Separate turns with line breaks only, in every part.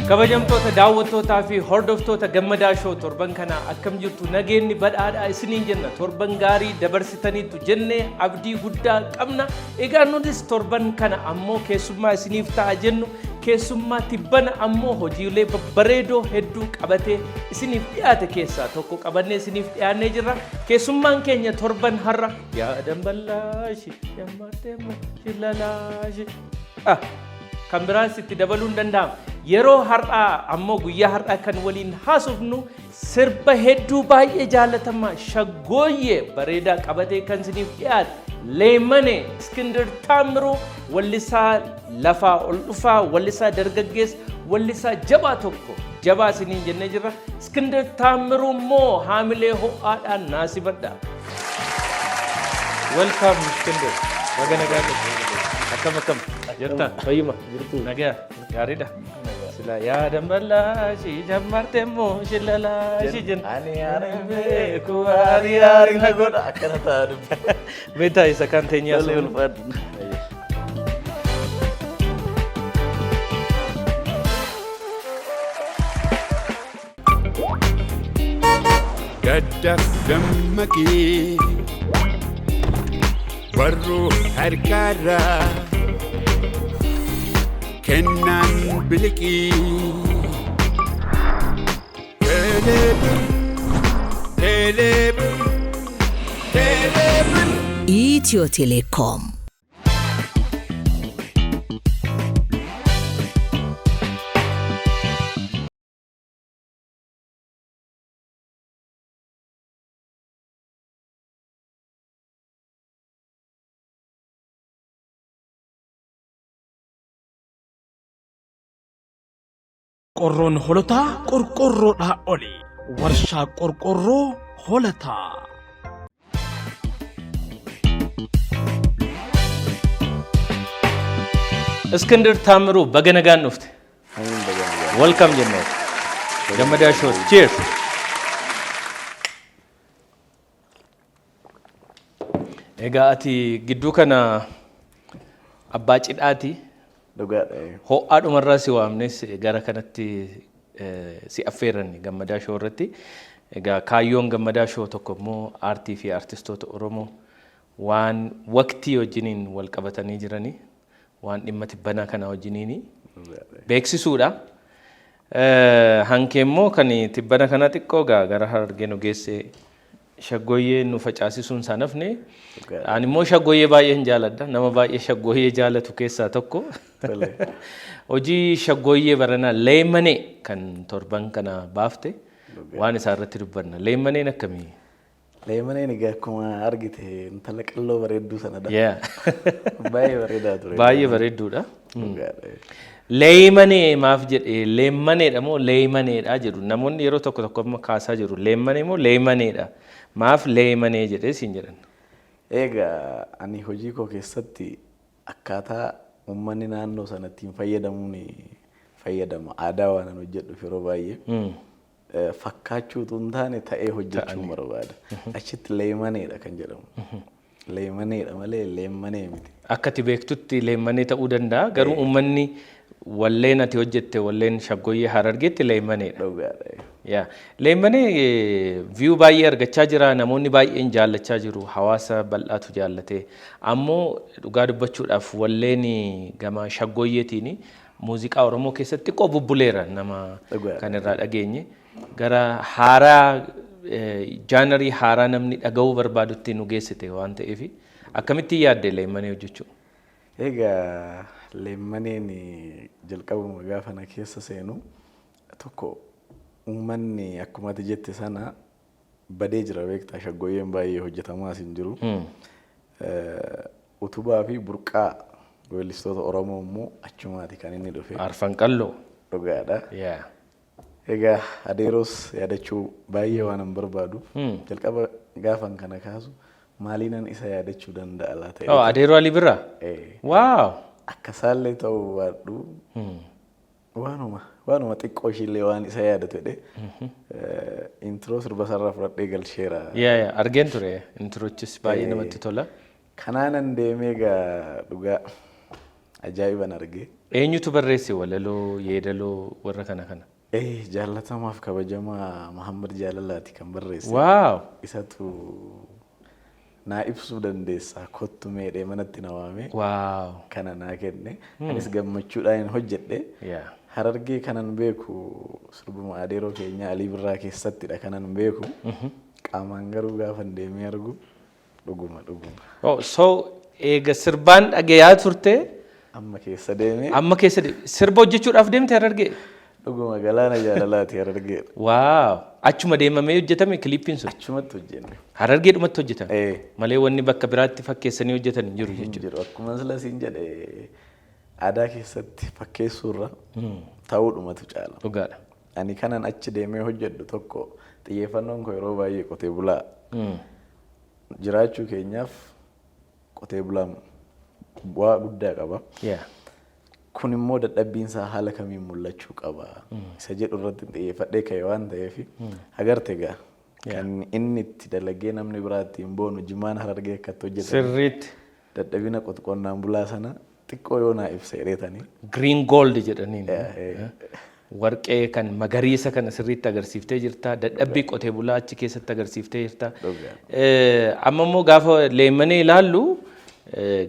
Kabajamtoota daawwattootaa fi hordoftoota Gammadaa Show, torban kana akkam jirtu? Nageenyi badhaadhaa isiniin jenna. Torban gaarii dabarsitaniitu jennee abdii guddaa qabna. Egaa nutis torban kana ammoo keessummaa isiniif ta'a jennu, keessummaa tibbana ammoo hojiilee babbareedoo hedduu qabatee isiniif dhiyaate keessaa tokko qabannee isiniif dhiyaannee jirra. Keessummaan keenya torban har'a yaa damballaashi yammaatteemmoo shillalaashi. Ah, kan biraas itti dabaluun danda'ama. Yeroo har'aa ammoo, guyyaa har'aa kan waliin haasofnu sirba hedduu baay'ee jaalatamaa, shaggooyyee bareedaa qabatee kan isiniif dhiyaate, Leemane Iskindir Taammiruu, wallisaa lafaa ol dhufaa, wallisaa dargaggeessa, wallisaa jabaa tokko, jabaa isiniin jennee jirra. Iskindir Taammiruu immoo haamilee ho'aadhaan naasibadha. Welcome, Iskindir. Baga nagaa dhufte. Akkam akkam? Jirta? Fayyuma? Nagaa? Gaariidha? Sila yaa damballaashi jammartee immoo shillalaashi jenna.
Ani yaara beeku aarii aarii na godha akkana ta'a dubbi.
Beektaa isa kan teenyaa
Tole,
sun.
Ulfaadhu.
Gadda dammaqee barruu harkaarraa kennaan biliqii. Teeleebir, teeleebir, teeleebir.
Ethio Telecom.
Qorqorroon Holotaa qorqorroodhaa oli. Warshaa Qorqorroo Holataa.
Iskindir Taamiruu, baga nagaan dhufte.
Amiin, baga nagaan.
Welcome jennee. Gammadaa Show. Cheers. Egaa ati gidduu kana abbaa cidhaati.
Dhugaadha.
Ho'aadhumarraa si waamnes gara kanatti si affeeranne Gammadaa Show irratti. Egaa kaayyoon Gammadaa Show tokko immoo aartii fi aartistoota Oromoo waan waqtii wajjiniin wal qabatanii jiranii, waan dhimma tibbanaa kana wajjiniin beeksisuudha. Hankee immoo kan tibbana kana xiqqoo gaa gara Harargee nu geesse, shaggooyyee nu facaasisuun isaa nafne. Ani immoo shaggooyyee baay'een jaaladha. Nama baay'ee shaggooyyee jaalatu keessaa tokko. Hojii shaggooyyee baranaa Leemanee kan torban kana baafte waan isaa irratti dubbanna. Leemaneen akkamii?
Leemaneen egaa akkuma argite intala qalloo bareedduu sanadha. Baay'ee bareedaa ture.
Baay'ee bareedduudha.
Dhugaadha.
Leemanee maaf jedhee, leemmaneedha moo leemaneedha jedhu namoonni yeroo tokko tokko amma kaasaa jiru. Leemmanee moo leemaneedha? Maaf leemanee jedhee siin jedhan?
Egaa ani hojii koo keessatti akkaataa uummanni naannoo sana ittiin fayyadamuun fayyadama. Aadaa waan an hojjedhuuf yeroo baay'ee fakkaachuu utuu hin taane ta'ee hojjechuun barbaada. Achitti leemaneedha kan jedhamu. Leemaneedha malee leemmanee miti.
Akka ati beektutti leemmanee ta'uu danda'a. Garuu uummanni walleen ati hojjette, walleen shaggooyyee Harargeetti leemaneedha.
Dhugaadha.
Yaa. Leemmanee view baay'ee argachaa jira. Namoonni baay'een jaallachaa jiru. Hawaasa bal'aatu jaallate. Ammoo dhugaa dubbachuudhaaf walleen gama shaggooyyeetiin muuziqaa Oromoo keessatti xiqqoo bubbuleera nama kan irraa dhageenye. Gara haaraa, genre haaraa namni dhaga'uu barbaadutti nu geessite waan ta'eef, akkamittiin yaadde leemmanee hojjechuu?
Egaa leemmaneen jalqabuma gaafa na keessa seenu tokko, uummanni akkuma ati jette sana badee jira, beektaa, shaggooyyeen baay'ee hojjetamaa as hin jiru. Utubaa fi burqaa weellistoota Oromoo immoo achumaati kan inni dhufe.
Arfan Qalloo.
Dhugaadha. Egaa adeeroos yaadachuu baay'ee waan hin barbaaduuf, jalqaba gaafan kana kaasu maaliinan isa yaadachuu danda'a laata?
Oh, Adeeroo Alii Birraa?
Eh.
Wow!
Akka isaallee ta'uu baadhu waanuma xiqqoo ishiillee waan isa yaadatu jedhee intro sirba sarara fudhadhee galcheera.
Yeah, argeen ture. Introchis baay'ee namatti tola.
Kanaanan deemee egaa dhugaa ajaa'iban argee.
Eenyutu barreesse walaloo, yeedaloo warra kana kana?
Jaallatamaaf kabajamaa Muhammad Jaalalaati kan barreesse. Isatu naa ibsuu dandeessaa, kottu meedhee manatti na waame. Kana naa kenne. Anis gammachuudhaan hin hojjedhe. Harargee kanan beeku sirbuma adeeroo keenya Alii Birraa keessattidha kanan beeku. Qaamaan garuu gaafan deemee argu dhuguma dhuguma.
Oh, so eega sirbaan dhagayaa turte
Amma keessa deemee
amma keessa sirba hojjechuudhaaf deemte Harargee?
Dhuguma, galaana jaalalaati Harargee.
Wow! Achuma deemamee hojjetame kiliippiin sun?
Achumatti hojjenne.
Harargeedhumatti hojjetame?
Ee.
Malee wanni bakka biraatti fakkeessanii hojjetan hin jiru jechuudha.
Jiru, akkuma sila siin jedhe, aadaa keessatti fakkeessuurra ta'uudhumatu caala. Ani kanan achi deemee hojjedhu tokko, xiyyeeffannoon koo yeroo baay'ee qotee bulaa. Jiraachuu keenyaaf qotee bulaan bu'aa guddaa qaba. Kun immoo dadhabbiin isaa haala kamiin mul'achuu qaba isa jedhu irratti xiyyeeffadhee ka'e waan ta'eef, agarte egaa kan inni itti dalagee namni biraa ittiin boonu jimaan Harargee akkatti hojjetame. Dadhabina qonnaan bulaa sana xiqqoo yoo naa ibsa jedheetanii.
Green gold jedhaniin. Warqee kan magariisa kana sirriitti agarsiiftee jirta. Dadhabbii qotee bulaa achi keessatti agarsiiftee jirta. Amma immoo gaafa leemmanee ilaallu,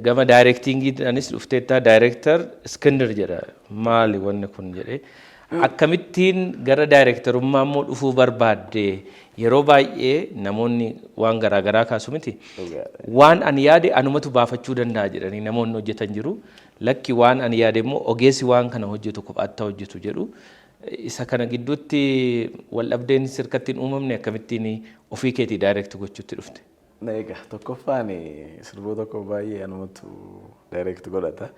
gama directingiidhaanis dhufteetta. Director Iskindir jedha. Maali wanni kun jedhee. Akkamittiin gara directorummaa immoo dhufuu barbaadde? Yeroo baay'ee namoonni waan garaagaraa kaasu miti. Waan ani yaade anumatu baafachuu danda'a jedhanii namoonni hojjetan jiru. Lakki, waan ani yaade immoo ogeessi waan kana hojjetu kophaatti hojjetu jedhu. Isa kana gidduutti wal dhabdeen sirkatti hin uumamne? Akkamittiin ofii keetii direct gochuutti dhufte?
Egaa tokkoffaan sirboota koo baay'ee anumatu direct godhata.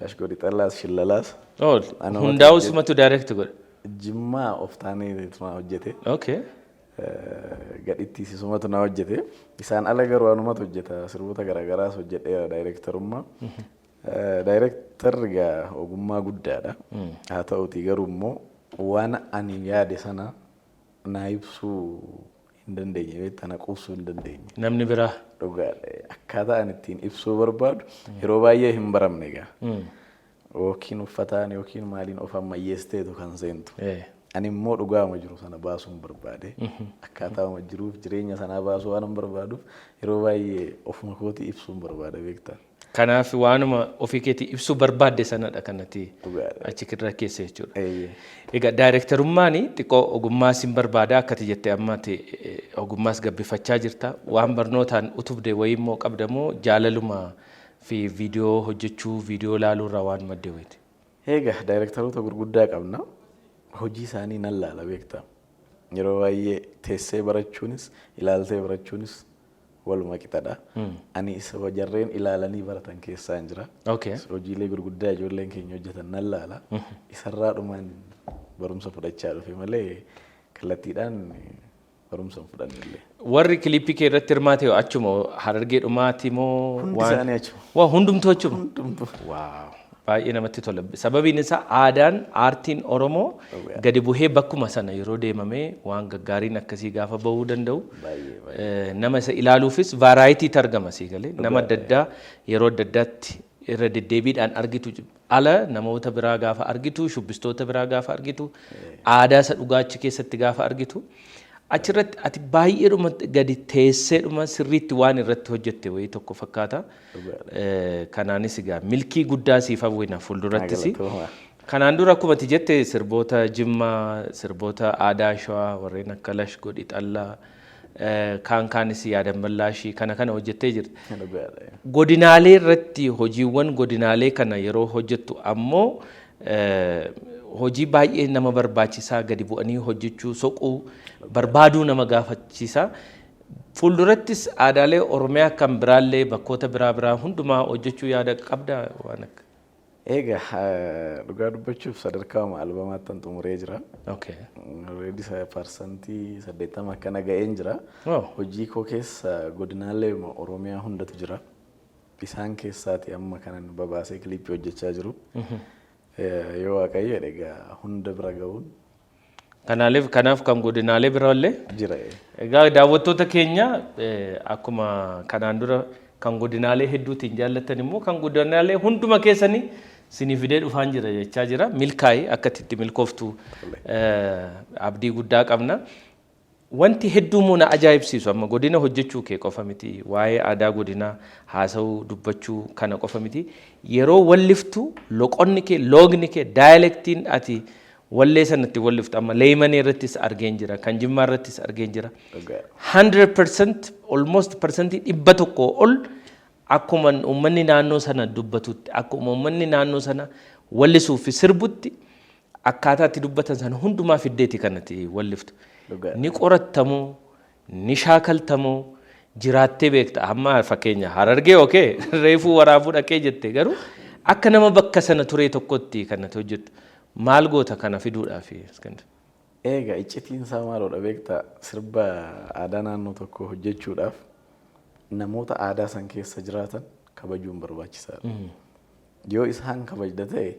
Ashgoodi xallaas, shillalaas.
Hundaa'u sumatu direct godha.
Jimmaa of taanee na hojjete. Gadhitti sumatu na hojjete. Isaan ala garuu anumatu hojjeta. Sirboota garaagaraas hojjedheera directorummaa. Directorri egaa ogummaa guddaadha. Haa ta'utii garuu immoo waan ani yaade sana naa ibsuu hin dandeenye, beektaa, na quubsuu hin dandeenye.
Namni biraa.
Dhugaadha. Akkaataa ani ittiin ibsuu barbaadu yeroo baay'ee hin baramne egaa. Yookiin uffataan yookiin maaliin of ammayyeessiteetu kan seentu. Ani immoo dhugaama jiru sana baasuun barbaade. Akkaataa jiruuf jireenya sanaa baasuu waan barbaaduuf yeroo baay'ee ofuma kootii ibsuun barbaada, beektaa.
Kanaaf waanuma ofii keetii ibsuu barbaadde sanadha kanatti achi irra keessa jechuudha. Egaa directorummaan xiqqoo ogummaa sin barbaada akkati jettee ammaati, ogummaas gabbifachaa jirta. Waan barnootaan utubde wayii immoo qabda moo jaalaluma fi viidiyoo hojjechuu, viidiyoo ilaaluu irraa waan madde wayiiti?
Egaa directoroota gurguddaa qabna. Hojii isaanii nan laala, beektaa. Yeroo baay'ee teessee barachuunis ilaaltee barachuunis waluma qixadha. Ani isa jarreen ilaalanii baratan keessaa hin jira. Hojiilee gurguddaa ijoolleen keenya hojjetan nan laala. Isarraa dhumaan barumsa fudhachaa dhufe malee kallattiidhaan barumsa hin fudhanne illee.
Warri kiliippii kee irratti hirmaate achuma Harargee dhumaati moo?
Hundi isaanii achuma.
Waa hundumtuu achuma?
Hundumtuu.
Wow! Baay'ee namatti tola. Sababiin isaa aadaan aartiin Oromoo gadi buhee bakkuma sana yeroo deemamee waan gaggaariin akkasii gaafa bahuu danda'u nama isa ilaaluufis variety argama, sii galee, nama adda addaa yeroo adda addaatti irra deddeebiidhaan argitu, ala namoota biraa gaafa argitu, shubbistoota biraa gaafa argitu, aadaa isa dhugaa achi keessatti gaafa argitu, achirratti ati baay'eedhuma gadi teesseedhuma sirriitti waan irratti hojjette wayii tokko fakkaata. Kanaanis egaa milkii guddaa siif hawwina fuuldurattis.
Galatooma.
Kanaan dura akkuma ati jette sirboota Jimmaa, sirboota aadaa Shawaa warreen akka Lash Godhi Xallaa, kaan kaanis yaadan ballaashii kana kana hojjettee jirta.
Dhugaadha.
Godinaalee irratti hojiiwwan godinaalee kana yeroo hojjettu ammoo hojii baay'ee nama barbaachisaa, gadi bu'anii hojjechuu, soquu barbaaduu nama gaafachiisa. Fuuldurattis aadaalee Oromiyaa kan biraallee bakkoota biraa biraa hundumaa hojjechuu yaada qabdaa waan akka?
Egaa dhugaa dubbachuuf sadarkaa albamaatti xumuree jira. Already 80% akkana ga'een jira. Hojii koo keessa godinaalee Oromiyaa hundatu jira. Isaan keessaati amma kanan babaasee kiliippii hojjechaa jiru. Yoo Waaqayyo jedhe egaa hunda bira ga'uun
Kanaaf kan godinaalee biraallee
jira.
Egaa daawwattoota keenya, akkuma kanaan dura kan godinaalee hedduutiin jaallatan immoo kan godinaalee hunduma keessanii Sinii fidee dhufaan jira jechaa jira. Milkaa'ii akka itti milkooftu abdii guddaa qabna. Wanti hedduu immoo na ajaa'ibsiisu amma godina hojjechuu kee qofa miti, waa'ee aadaa godinaa haasa'uu dubbachuu kana qofa miti, yeroo walliftu loqonni kee, loogni kee, dialectiin ati wallee sanatti walliftu amma Leeyimanii irrattis argeen jira, kan Jimmaa irrattis argeen jira. 100%, almost 100% ol akkuma uummanni naannoo sana dubbatutti, akkuma uummanni naannoo sana wallisuu fi sirbutti, akkaataa itti dubbatan sana hundumaa fiddeeti kanatti walliftu. Ni qorattamoo, ni shaakaltamoo, jiraattee beekta? Amma fakkeenya Harargee, okay, reefuu waraabuu dhaqee jette, garuu akka nama bakka sana turee tokkotti kanatti hojjettu. Maal goota kana fiduudhaaf, Iskandar?
Egaa iccitiin isaa maaloodha beektaa? Sirba aadaa naannoo tokkoo hojjechuudhaaf namoota aadaa san keessa jiraatan kabajuun barbaachisaadha. Yoo isaan kabajda ta'e,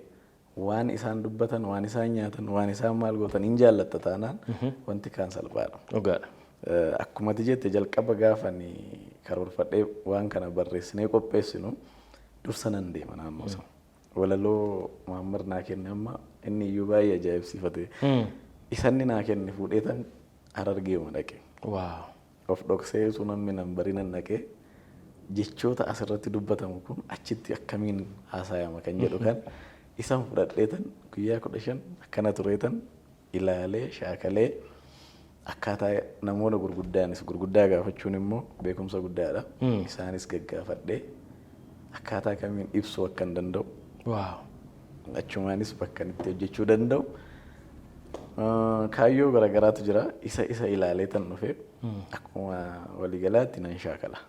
waan isaan dubbatan, waan isaan nyaatan, waan isaan maal gootan hin jaallatta taanaan, wanti kaan salphaadha. Akkuma ati jette, jalqaba gaafa ani karoorfadhee waan kana barreessinee qopheessinu, dursa nan deema naannoo sana. Walaloo Muhammad naa kenne amma inni iyyuu baay'ee ajaa'ibsiifate. Isanni naa kenne fuudheetan Harargeema dhaqe. Of dhoksee osoo namni nan barinan dhaqee, jechoota asirratti dubbatamu kun achitti akkamiin haasayama kan jedhu kan isan fudhadheetan guyyaa 15 akkana tureetan ilaalee shaakalee, akkaataa namoota gurguddaanis gurguddaa gaafachuun immoo beekumsa guddaadha. Isaanis gaggaafadhee akkaataa kamiin ibsuu akka hin danda'u, achumaanis bakka itti hojjechuu danda'u. Kaayyoo garaagaraatu jira. Isa ilaalee tan dhufe, akkuma waliigalaatti nan shaakala.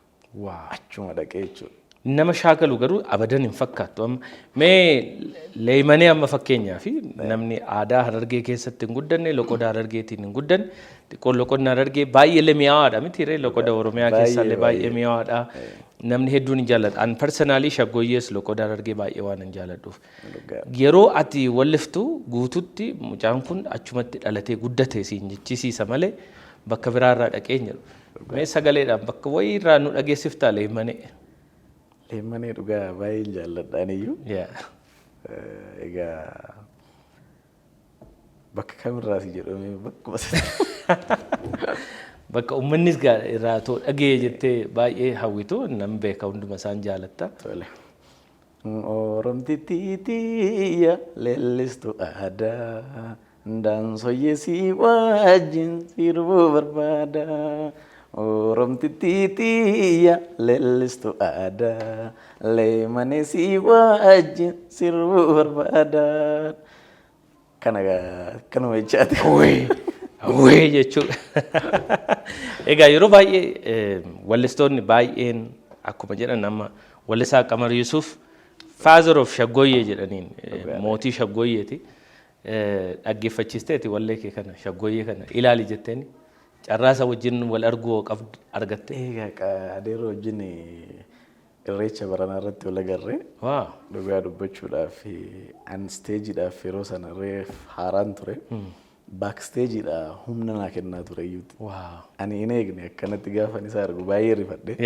Achuma dhaqee jechuudha.
Nama shaakalu garuu abadan hin fakkaattu. Amma mee Leeymanee amma fakkeenyaa fi namni aadaa Harargee keessatti hin guddanne, loqoda Harargeetiin hin guddanne, xiqqoo loqodni Harargee baay'ee mi'aawaadha miti ree? Loqoda Oromiyaa keessallee baay'ee mi'aawaadha. Namni hedduun hin jaallata. An personally Shaggooyyees loqoda Harargee baay'ee waan hin jaalladhuuf. Yeroo ati walliftu guututti mucaan kun achumatti dhalatee guddate siin jechisiisa malee bakka biraarraa dhaqee hin jedhu. Mee sagaleedhaan bakka wayiirraa nu dhageessiftaa Leeymanee?
Leemmanee dhugaa baay'een jaalladha aniyyuu. Egaa bakka kamirraa si jedhamee bakkuma
Bakka uummannis irraa too dhagee jettee baay'ee hawwitu, nan beeka, hunduma isaan jaalatta.
Tole. Oromtittiitiyya leellistu aadaa, daansoyyee si wajjin sirbuu barbaada. Oromtittiitiyya leellistu aadaa, Leemanee si wajjin sirbuu barbaada. Kana kanuma jechaati.
Wee jechuudha. Egaa yeroo baay'ee wallistoonni baay'een akkuma jedhan, amma wallisaa Qamar Yusuf father of Shaggooyyee jedhaniin, mootii Shaggooyyeeti. Dhaggeeffachiisteeti wallee kee kana, Shaggooyyee kana ilaali jetteeni, carraasa wajjin wal arguu qabd argatte?
Egaa adeeroo wajjin Irreecha baranaa irratti wal agarree. Dhugaa dubbachuudhaaf an stageiidhaaf yeroo sana reef haaraan ture. Backstageiidha humna naa kennaa ture iyyuuti. Ani hin eegne, akkanatti gaafan isa argu baay'ee rifadhe.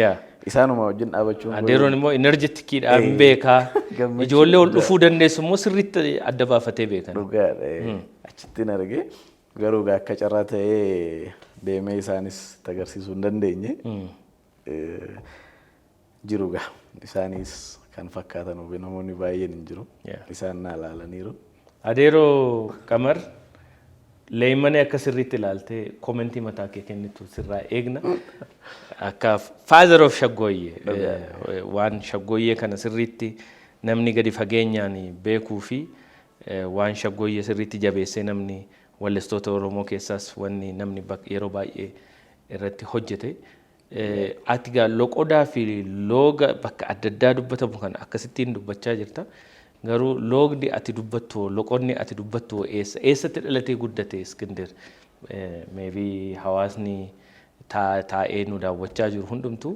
Isaanuma wajjin dhaabachuun.
Adeeroon immoo energeticiidhaan beekaa.
Gammachuu
Ijoollee ol
guddaa.
dhufuu dandeessu immoo sirriitti adda baafatee beekan.
Dhugaadha. Achittiin arge, garuu egaa akka carraa ta'ee deemee isaanis itti agarsiisuu hin dandeenye. Jiru gaa isaanis kan fakkaatan namoonni baay'een hin jiru. Isaan naa ilaalaniiru.
Adeeroo Qamar, Leeymanee akka sirriitti ilaaltee commentii mataa kee kennitu sirraa eegna. Akka father of Shaggooyyee, waan Shaggooyyee kana sirriitti namni gadi fageenyaan beekuu fi waan Shaggooyyee sirriitti jabeessee namni wallistoota Oromoo keessaas wanni namni yeroo baay'ee irratti hojjete. Ati gaa loqodaa fi looga bakka adda addaa dubbatamu kana akkasittiin dubbachaa jirta. Garuu loogni ati dubbattu, loqonni ati dubbattu eessa? Eessatti dhalatee guddate Iskindir? Maybe hawaasni taa'ee nu daawwachaa jiru hundumtuu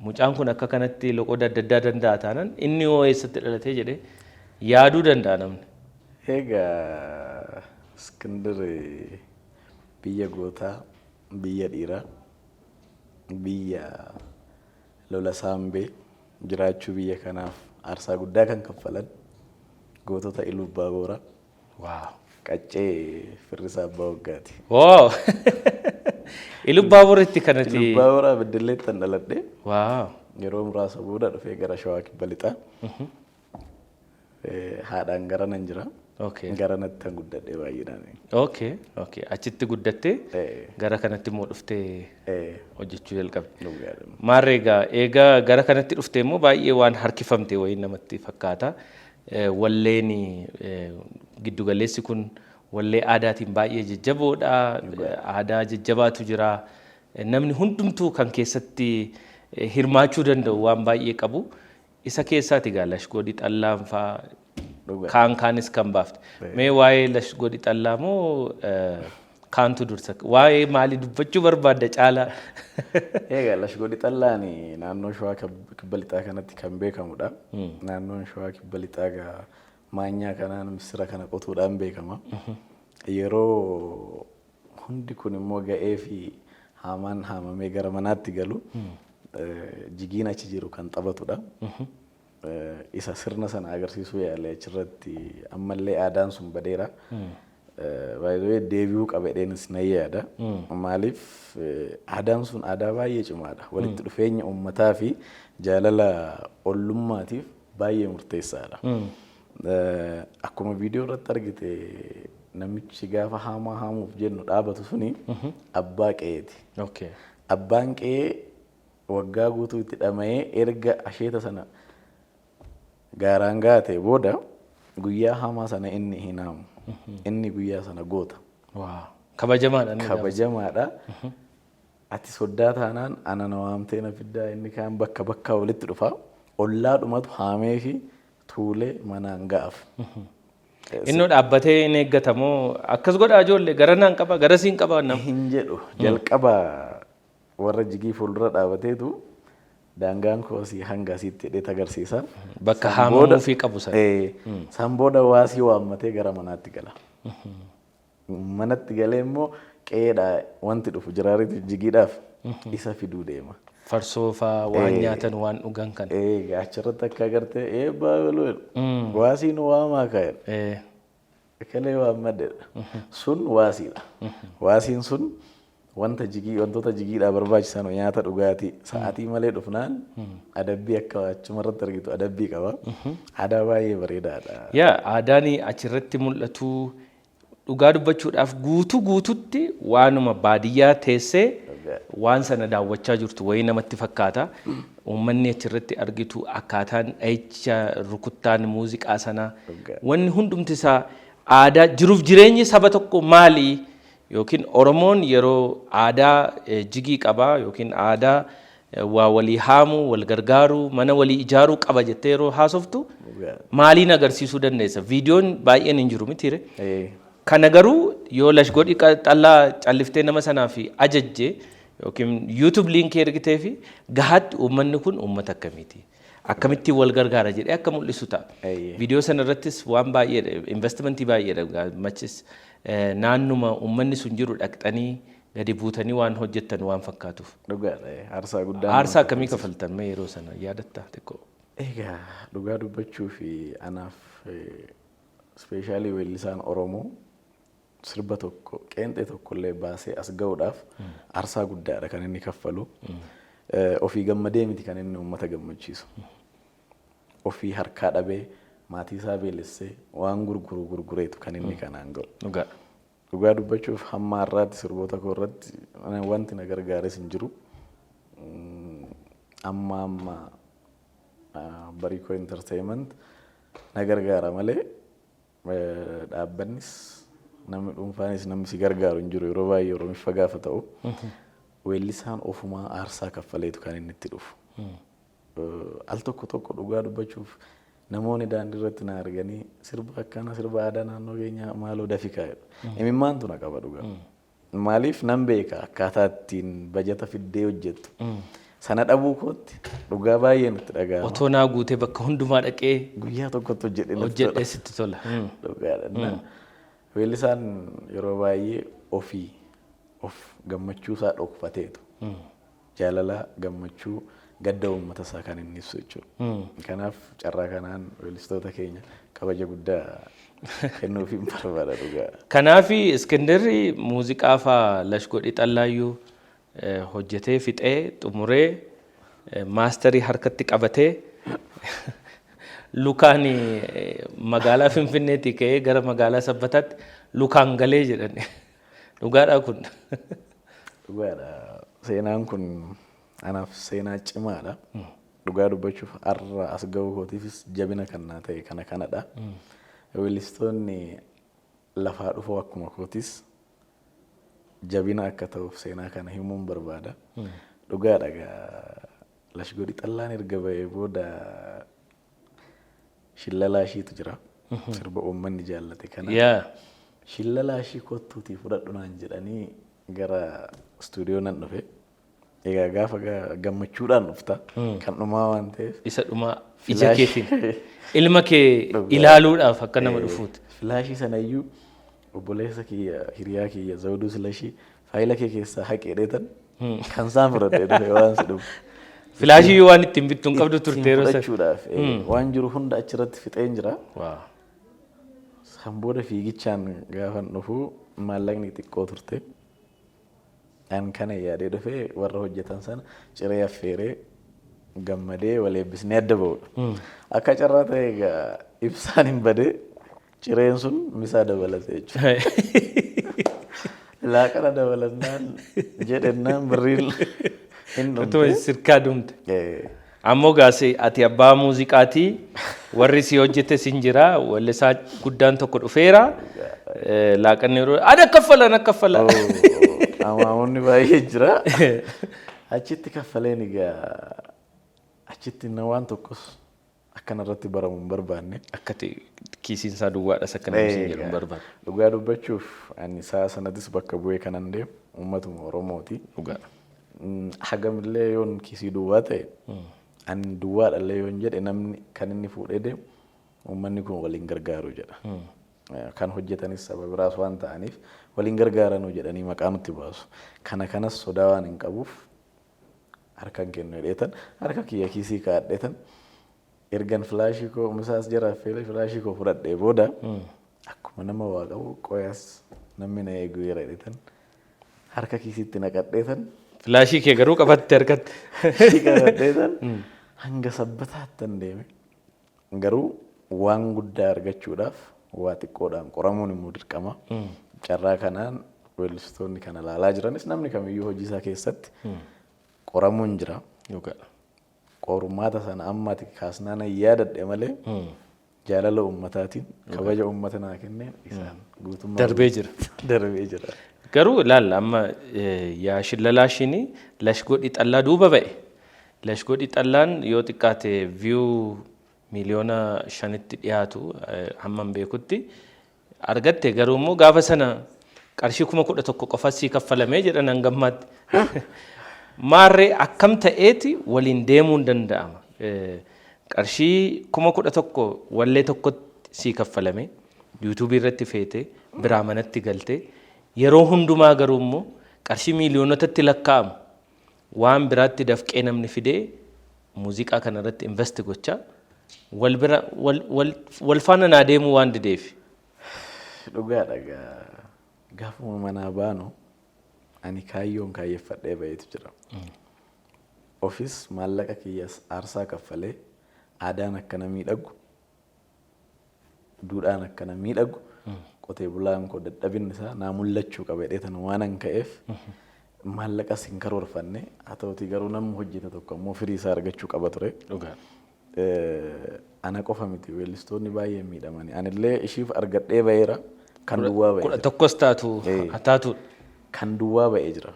mucaan kun akka kanatti loqoda adda addaa danda'a taanaan, inni hoo eessatti dhalatee jedhee yaaduu danda'a namni.
Egaa Iskindir biyya gootaa, biyya dhiiraa, biyya lola saambee jiraachuu biyya kanaaf aarsaa guddaa kan kaffalan. Gootota Iluu Abbaa Booraa. Qaccee Firrisaa Abbaa Waggaati.
Wow! Iluu Abbaa Booritti kanati.
Iluu Abbaa Booraa Beddelleetti kan dhaladhe. Yeroo muraasa booda dhufee gara Shawaa Kibba Lixaa. Haadhaan gara nan jira. Gara natti kan guddadhe baay'inaan.
Okay. Achitti guddattee gara kanatti immoo dhuftee hojjechuu jalqabde.
Dhugaadha.
Maarree egaa gara kanatti dhuftee immoo baay'ee waan harkifamte wayii namatti fakkaata. Walleen giddugaleessi kun wallee aadaatiin baay'ee jajjaboodha. Aadaa jajjabaatu jira. Namni hundumtuu kan keessatti hirmaachuu danda'u waan baay'ee qabu. Isa keessaati egaa lashgoodii xallaan fa'aa kaan kaanis kan baafte. Mee waa'ee lashgoodii xallaa moo kaantu dursa? Waa'ee maalii dubbachuu barbaadda caalaa?
Egaa lashgoodii xallaan naannoo Shawaa Kibba Lixaa kanatti kan beekamudha. Naannoon Shawaa Kibba Lixaa egaa maanyaa kanaan misira kana qotuudhaan beekama. Yeroo hundi kun immoo ga'ee fi haamaan haamamee gara manaatti galu jigiin achi jiru kan taphatudha. Isa sirna sana agarsiisuu yaale achirratti ammallee aadaan sun badeera. Baay'ee deebi'uu qaba jedheenis nan yaada. Maaliif aadaan sun aadaa baay'ee cimaadha. Walitti dhufeenya uummataa fi jaalala ollummaatiif baay'ee murteessaadha. Akkuma viidiyoo irratti argite namichi gaafa haamaa haamuuf jennu dhaabatu suni abbaa qe'eeti. Abbaan qe'ee waggaa guutuu itti dhama'ee erga asheeta sana gaaraan gaatee booda guyyaa hamaa sana inni hin haamu. Inni guyyaa sana goota.
Kabajamaadha. Inni gaafa.
Kabajamaadha. Ati soddaa taanaan ana na waamtee na fiddaa, inni kaan bakka bakkaa walitti dhufa. Ollaadhumatu haamee fi tuulee manaan ga'aaf.
Innoo dhaabbatee hin eeggatamoo akkas godhaa ijoollee gara naan qaba gara siin qaba nam.
Hin jedhu, jalqaba warra jigii fuuldura dhaabateetu daangaan koo asii hanga asiitti jedhee agarsiisa.
Bakka haamamuufii qabu sana.
San booda waasii waammatee gara manaatti gala. Manatti galee immoo qe'eedhaa wanti dhufu jiraaritu jigiidhaaf isa fiduu deema.
Farsoo fa'aa waan nyaatan waan dhugan kana.
Egaa achirratti akka agartee eebbaa galuu jedhu. Waasii nu waamaa kaa'edha. Kalee waammadheedha. Sun waasiidha. Waasiin sun wanta jigii wantoota jigiidhaa barbaachisan nyaata dhugaatii sa'aatii malee dhufnaan adabbii akka achumarratti argitu adabbii qaba. Aadaa baay'ee bareedaadha.
Yaa, aadaan achirratti mul'atu dhugaa dubbachuudhaaf guutuu guututti waanuma baadiyyaa teessee waan sana daawwachaa jirtu wayii namatti fakkaata. Uummanni achirratti argitu akkaataan dhahicha rukuttaan muuziqaa sanaa wanni hundumti isaa aadaa jiruuf jireenyi saba tokko maali yookiin Oromoon yeroo aadaa jigii qabaa yookiin aadaa waa walii haamuu, wal gargaaruu, mana walii ijaaruu qaba jettee yeroo haasoftu maaliin agarsiisuu dandeessa? Viidiyoon baay'een hin jiru mitiire. Kana garuu yoo lashgodhi xallaa calliftee nama sanaaf ajajje yookiin YouTube liinkii ergitee fi gahaatti uummanni kun uummata akkamiiti? Akkamittiin wal gargaara jedhee akka mul'isu ta'a. Viidiyoo sana irrattis waan baay'eedha, investimentii baay'eedha. Machis naannuma uummanni sun jiru dhaqxanii gadi buutanii waan hojjettan waan fakkaatuuf.
Dhugaadha. Aarsaa guddaa.
Aarsaa akkamii kafaltan mee yeroo sana yaadattaa xiqqoo?
Egaa dhugaa dubbachuu fi anaaf especially weellisaan Oromoo sirba tokko qeenxee tokkollee baasee as ga'uudhaaf aarsaa guddaadha kan inni kaffalu. Ofii gammadee miti kan inni uummata gammachiisu. Ofii harkaa dhabee maatii isaa beelessee waan gurguru gurgureetu kan inni kanaan ga'u. Dhugaa dubbachuuf hamma har'aatti sirboota koo irratti wanti na gargaares hin jiru. Amma amma Bariikoo Entertainment na gargaara malee dhaabbannis namni dhuunfaanis namni si gargaaru hin jiru yeroo baay'ee Oromiffa gaafa ta'u. Weellisaan ofumaa aarsaa kaffaleetu kan inni itti dhufu. Al tokko tokko dhugaa dubbachuuf namoonni daandii irratti na arganii sirba akkana sirba aadaa naannoo keenyaa maaloo dafi kaa'edha. Imimmaantu na qaba dhugaa. Maaliif nan beeka akkaataa ittiin bajata fiddee hojjettu. Sana dhabuu kootti dhugaa baay'ee natti dhaga'ama.
Otoo naa guutee bakka hundumaa dhaqee
guyyaa tokkotti hojjedhee natti tola.
Hojjedhee sitti tola.
Dhugaadha. Weellisaan yeroo baay'ee ofii of gammachuu isaa dhokfateetu. Jaalala gammachuu Gadda uummata isaa kan inni ibsu jechuudha. Kanaaf carraa kanaan weellistoota keenya kabaja guddaa kennuufiin barbaada dhugaa.
Kanaaf Iskindirri muuziqaa faa Lashgodhi Xallaayyuu hojjetee fixee xumuree maasterii harkatti qabatee lukaan magaalaa Finfinneetii ka'ee gara magaalaa Sabbataatti lukaan galee jedhan. Dhugaadhaa kun?
Dhugaadha. Seenaan kun anaaf seenaa cimaadha. Dhugaa dubbachuuf har'a as ga'uu kootiifis jabina kan naa ta'e kana kanadha. Weellistoonni lafaa dhufoo akkuma kootis jabina akka ta'uuf seenaa kana himuun barbaada. Dhugaadha egaa, Lashgodhi Xallaan erga ba'ee booda Shillalaa ishiitu jira. Sirba uummanni jaallate kana. Shillalaa ishii kottuutii fudhadhu naan jedhanii gara istuudiyoo nan dhufe. Egaa gaafa gammachuudhaan dhufta. Kan dhumaa waan ta'eef.
Isa dhumaa ija keetiin ilma kee ilaaluudhaaf akka nama dhufuuti.
Filaashii sanayyuu obboleessa kiyya, hiriyaa kiyya Zawuduu Silashii, faayila kee keessaa haqee dheetan kan isaan fudhadhee dhufe waan si dhufu.
Filaashii waan ittiin bittu hin qabdu turte yeroo sana.
Fudhachuudhaaf waan jiru hunda achirratti fixeen jira. San booda fiigichaan gaafan dhufu maallaqni xiqqoo turte. An kana yaadee dhufee warra hojjetan sana ciree affeeree gammadee wal eebbisnee adda ba'udha. Akka carraa ta'e egaa ibsaan hin badee, cireen sun misaa dabalate jechuudha. Laaqana dabalannaan jedhennaan birriin hin
Utuma
dhumte.
sirkaa dhumte. Ammoo gaasi ati abbaa muuziqaatii, warri si hojjete sin jira, wallisaa guddaan tokko dhufeera. Laaqanni yeroo ana kaffala, ana kaffala.
Amaamonni baay'ee jira. Achitti kaffaleen egaa achitti na waan tokkos akkana irratti baramu hin barbaanne.
Akka kiisiin isaa duwwaadhas akka namni siin jedhu hin barbaanne.
Dhugaa dubbachuuf ani sa'a sanattis bakka bu'ee kanan deemu uummatuma Oromooti.
Dhugaadha.
Hagamillee yoon kiisii duwwaa ta'e, ani duwwaadhallee yoon jedhe, namni kan inni fuudhee deemu uummanni kun waliin gargaaru jedha. Kan hojjetanis saba biraas waan ta'aniif waliin gargaaranuu jedhanii maqaa nutti baasu. Kana kanas sodaa waan hin qabuuf harka hin kennu jedheetan harka kiyya kiisii kaa'adheetan, ergan filaashii koo misaas jara affeelee filaashii koo fudhadhee booda, akkuma nama waa qabu qoyaas namni na eegu jira jedheetan harka kiisiitti naqadheetan.
Filaashii kee garuu qabatte harkatti.
Qabadheetan hanga Sabbataattan deeme. Garuu waan guddaa argachuudhaaf waa xiqqoodhaan qoramuun immoo dirqama. Carraa kanaan weellistoonni kana ilaalaa jiranis, namni kamiyyuu hojii isaa keessatti qoramuun jira. Qormaata sana amma ati kaasnaan yaadadhe malee jaalala uummataatiin, kabaja uummata naa kenneen isaan guutummaa
Darbee jira.
Darbee jira.
Garuu ilaalla, amma yaa shillalaashiin Lashgodhi Xallaa duuba ba'e. Lashgodhi Xallaan yoo xiqqaate view 5 miiliyoona dhiyaatu hammam beekutti argatte, garuu immoo gaafa sana qarshii 11,000 qofa sii kaffalamee jedhan hangammaatti. Maarree akkam ta'eeti waliin deemuun danda'ama? Qarshii 11,000 wallee tokkotti sii kaffalame, yuutuubii irratti feete biraa manatti galte, yeroo hundumaa garuu immoo qarshii miiliyoonotatti lakkaa'amu waan biraatti dafqee namni fidee muuziqaa kana irratti invest gochaa wal bira wal faana naa deemuu waan dideef.
Dhugaadha gaa, gaafuma manaa baanu ani kaayyoon kaayyeffadhee baheetu jira. Ofis maallaqa kiyyas aarsaa kaffalee aadaan akkana miidhagu, duudhaan akkana miidhagu, qotee bulaan koo dadhabinni isaa naa mul'achuu qaba jedhee waan an ka'eef maallaqas hin karoorfanne. Haa ta'utii garuu namni hojjete tokko ammoo firii isaa argachuu qaba ture. Ana qofa miti, weellistoonni baay'een miidhamani. Anillee ishiif argadhee baheera, kan duwwaa ba'ee
Kudha
jira.
tokkos taatu haa taatudha.
Kan duwwaa ba'ee jira.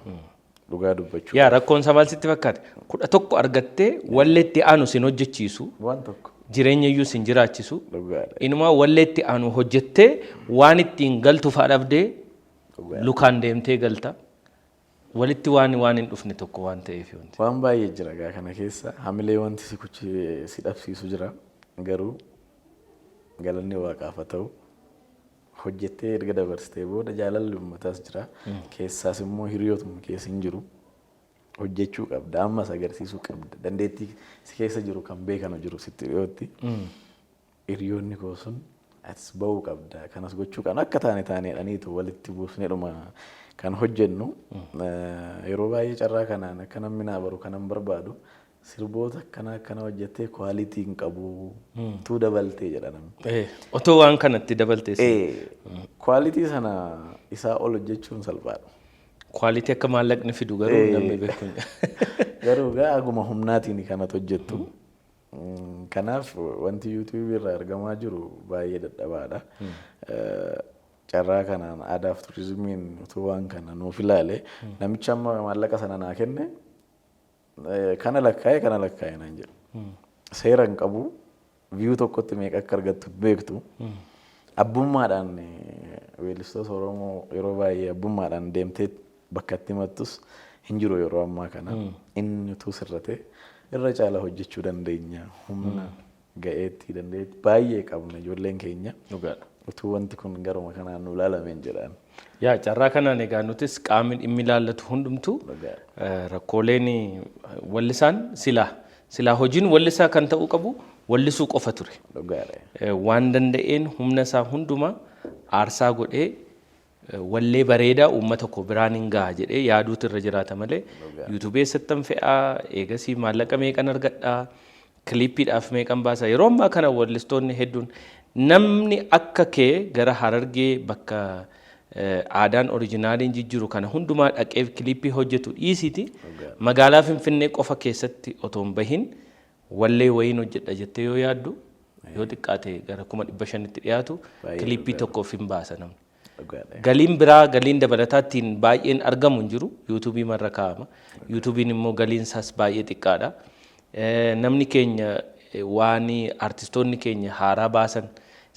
Dhugaa dubbachuu.
Yaa, rakkoon isaa maal sitti fakkaate? 11 argattee walleetti aanu sin hojjechiisu.
Waan tokko.
Jireenya iyyuu sin jiraachisu.
Dhugaadha.
Inumaa walleetti aanu hojjettee waan ittiin galtu fa'aa dhabdee lukaan deemtee galta. Walitti waan hin dhufne tokko waan ta'eef wanti.
Waan baay'ee jira gaa kana keessa, hamilee wanti si kuchi si dhabsiisu jira. Garuu galanni Waaqaaf haa ta'u, hojjettee erga dabarsitee booda jaalalli uummataas jira. Keessaas immoo hiriyootuma keessa hin jiru. Hojjechuu qabda, ammas agarsiisuu qabda. Dandeettii si keessa jiru kan beekanu jiru sitti dhiyootti. Hiriyoonni koo sun atis ba'uu qabda, kanas gochuu qabna, akka taane taaneedhaniitu walitti buusneedhuma kan hojjennu. Yeroo baay'ee carraa kanaan akka namni naa baru kanan barbaadu, sirboota akkana akkana hojjettee quality hin qabu, tuu dabaltee jedha namni.
Otoo waan kanatti dabaltees.
Quality sana isaa ol hojjechuun salphaadha.
Quality akka maallaqni fidu garuu namni beeku.
Garuu gaa aguma humnaatiin kanatu hojjettu. Kanaaf wanti YouTube irraa argamaa jiru baay'ee dadhabaadha. Carraa kanaan aadaaf turizimiin utuu waan kana nuuf ilaale, namicha amma maallaqa sana naa kenne kana lakkaa'e, kana lakkaa'e naan jedhu. Seera hin qabu, view tokkotti meeqa akka argattu beektu. Abbummaadhaan weellistoota Oromoo yeroo baay'ee abbummaadhaan deemtee bakka itti himattus hin jiru yeroo ammaa kana. Inni utuu sirrate irra caala hojjechuu dandeenya. Humna ga'eetti dandeetti baay'ee qabna ijoolleen keenya. Utuu wanti kun garuma kanaan nu ilaalameen jedhaan.
Yaa, carraa kanaan egaa nutis qaamni dhimmi ilaallatu hundumtuu rakkooleen wallisaan silaa hojiin wallisaa kan ta'uu qabu wallisuu qofa ture. Waan danda'een humna isaa hundumaa aarsaa godhee wallee bareedaa uummata koo biraan hin gaha jedhee yaaduutu irra jiraata malee, YouTube eessattan fe'aa, eegasii maallaqa meeqan argadhaa, kiliippiidhaaf meeqan baasa? Yeroo ammaa kana wallistoonni hedduun, namni akka kee gara Harargee bakka aadaan originaliin jijjiru kana hundumaa dhaqee kiliippii hojjetu dhiisiiti, magaalaa Finfinnee qofa keessatti otoo hin bahin wallee wayiin hojjedha jettee yoo yaaddu, yoo xiqqaate gara 500,000tti dhiyaatu kiliippii tokkoof hin baasa namni. Galiin biraa, galiin dabalataattiin baay'een argamu hin jiru. YouTubeii marra kaa'ama. YouTubeiin immoo galiin isaas baay'ee xiqqaadha. Namni keenya waan artistoonni keenya haaraa baasan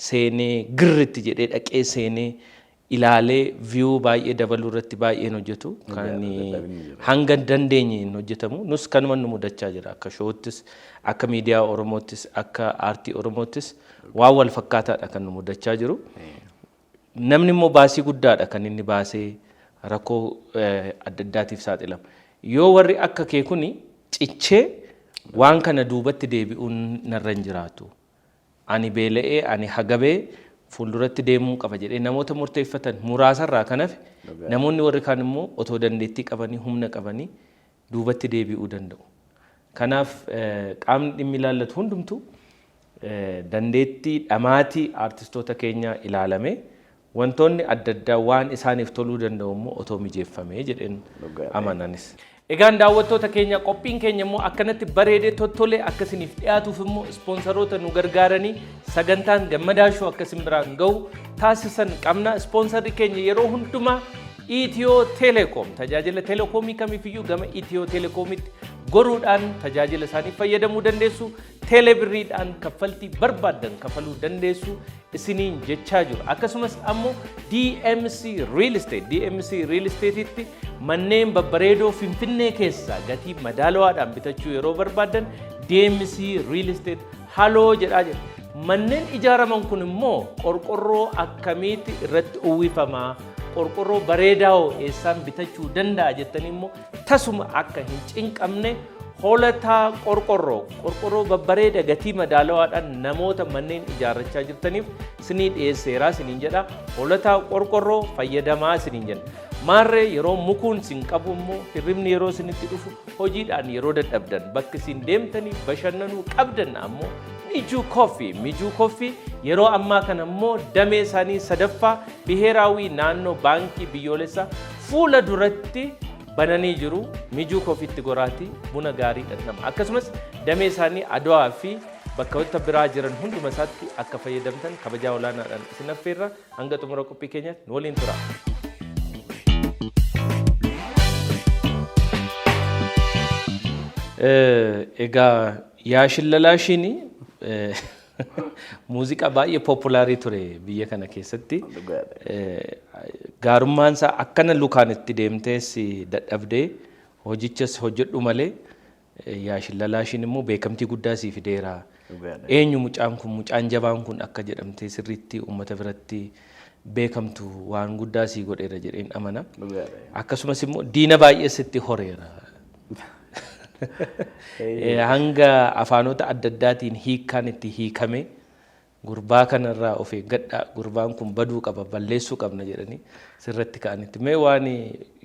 seenee girritti jedhee dhaqee seenee ilaalee view baay'ee dabaluu irratti baay'een hojjetu. Kan hanga dandeenye hin hojjetamu. Nus kanuma nu mudachaa jira. Akka showttis, akka miidiyaa Oromoottis, akka aartii Oromoottis waan wal fakkaataadha kan nu mudachaa jiru. Namni immoo baasii guddaadha kan inni baasee rakkoo adda addaatiif saaxilama. Yoo warri akka kee kuni cichee waan kana duubatti deebi'uun narra hin jiraatu, ani beela'ee, ani hagabee fuulduratti deemuu qaba jedhee namoota murteeffatan muraasarraa kan hafe, namoonni warri kaan immoo otoo dandeettii qabanii, humna qabanii duubatti deebi'uu danda'u. Kanaaf qaamni dhimmi ilaallatu hundumtuu dandeettii dhamaatii aartistoota keenyaa ilaalame, wantoonni adda addaa waan isaaniif toluu danda'u immoo otoo mijeeffamee jedheen amananis. Egaan daawwattoota keenya, qophiin keenya immoo akkanatti bareedee tottolee akkasiniif dhiyaatuuf immoo ispoonsaroota nu gargaaranii sagantaan Gammadaa Show akkasin biraan gahu taasisan qabna. Ispoonsarri keenya yeroo hundumaa Itiyoo Teleekoom. Tajaajila teleekoomii kamiifiyyuu gama Itiyoo Teelekoomitti goruudhaan tajaajila isaanii fayyadamuu dandeessu. Teelebirriidhaan kaffaltii barbaaddan kafaluu dandeessu isiniin jechaa jiru. Akkasumas ammoo DMC Real Estate, DMC Real Estate'itti manneen babbareedoo Finfinnee keessaa gatii madaalawaadhaan bitachuu yeroo barbaaddan DMC Real Estate haloo jedhaa jira. Manneen ijaaraman kun immoo qorqorroo akkamiitti irratti uwwifamaa, qorqorroo bareedaa hoo eessaan bitachuu danda'a jettanii immoo tasuma akka hin cinqamne, Holataa Qorqorroo qorqorroo babbareeda gatii madaalawaadhaan namoota manneen ijaarrachaa jirtaniif sinii dhiyeesseeraa siniin jedha. Holataa Qorqorroo fayyadamaa siniin jenna. Maarree yeroo mukuun sin qabu immoo, hirribni yeroo isinitti dhufu, hojiidhaan yeroo dadhabdan, bakki isin deemtanii bashannanuu qabdan ammoo Mijuu Coffee. Mijuu Coffee yeroo ammaa kana immoo damee isaanii sadaffaa Biheeraawii naannoo Baankii Biyyoolessaa fuula duratti bananii jiru. Mijuu Coffeetti goraatii buna gaarii dhandhama. Akkasumas damee isaanii Adwaa fi bakkoota biraa jiran hunduma isaatti akka fayyadamtan kabajaa olaanaadhaan isin affeerra. Hanga xumura qophii keenyaatti nu waliin tura. Egaa yaa shillalaashiin muuziqaa baay'ee popularii ture biyya kana keessatti. Gaarummaan isaa akkana lukaan itti deemtees dadhabdee hojichas hojjedhu malee, yaa shillalaashiin immoo beekamtii guddaa sii fideera. Eenyu mucaan kun, mucaan jabaan kun akka jedhamtee sirriitti uummata biratti beekamtu waan guddaa sii godheera jedheen amana. Akkasumas immoo diina baay'ee sitti horeera. Hanga afaanota adda addaatiin hiikkaan itti hiikame gurbaa kanarraa of eeggadhaa, gurbaan kun baduu qaba, balleessuu qabna jedhanii sirratti ka'anitti. Mee waan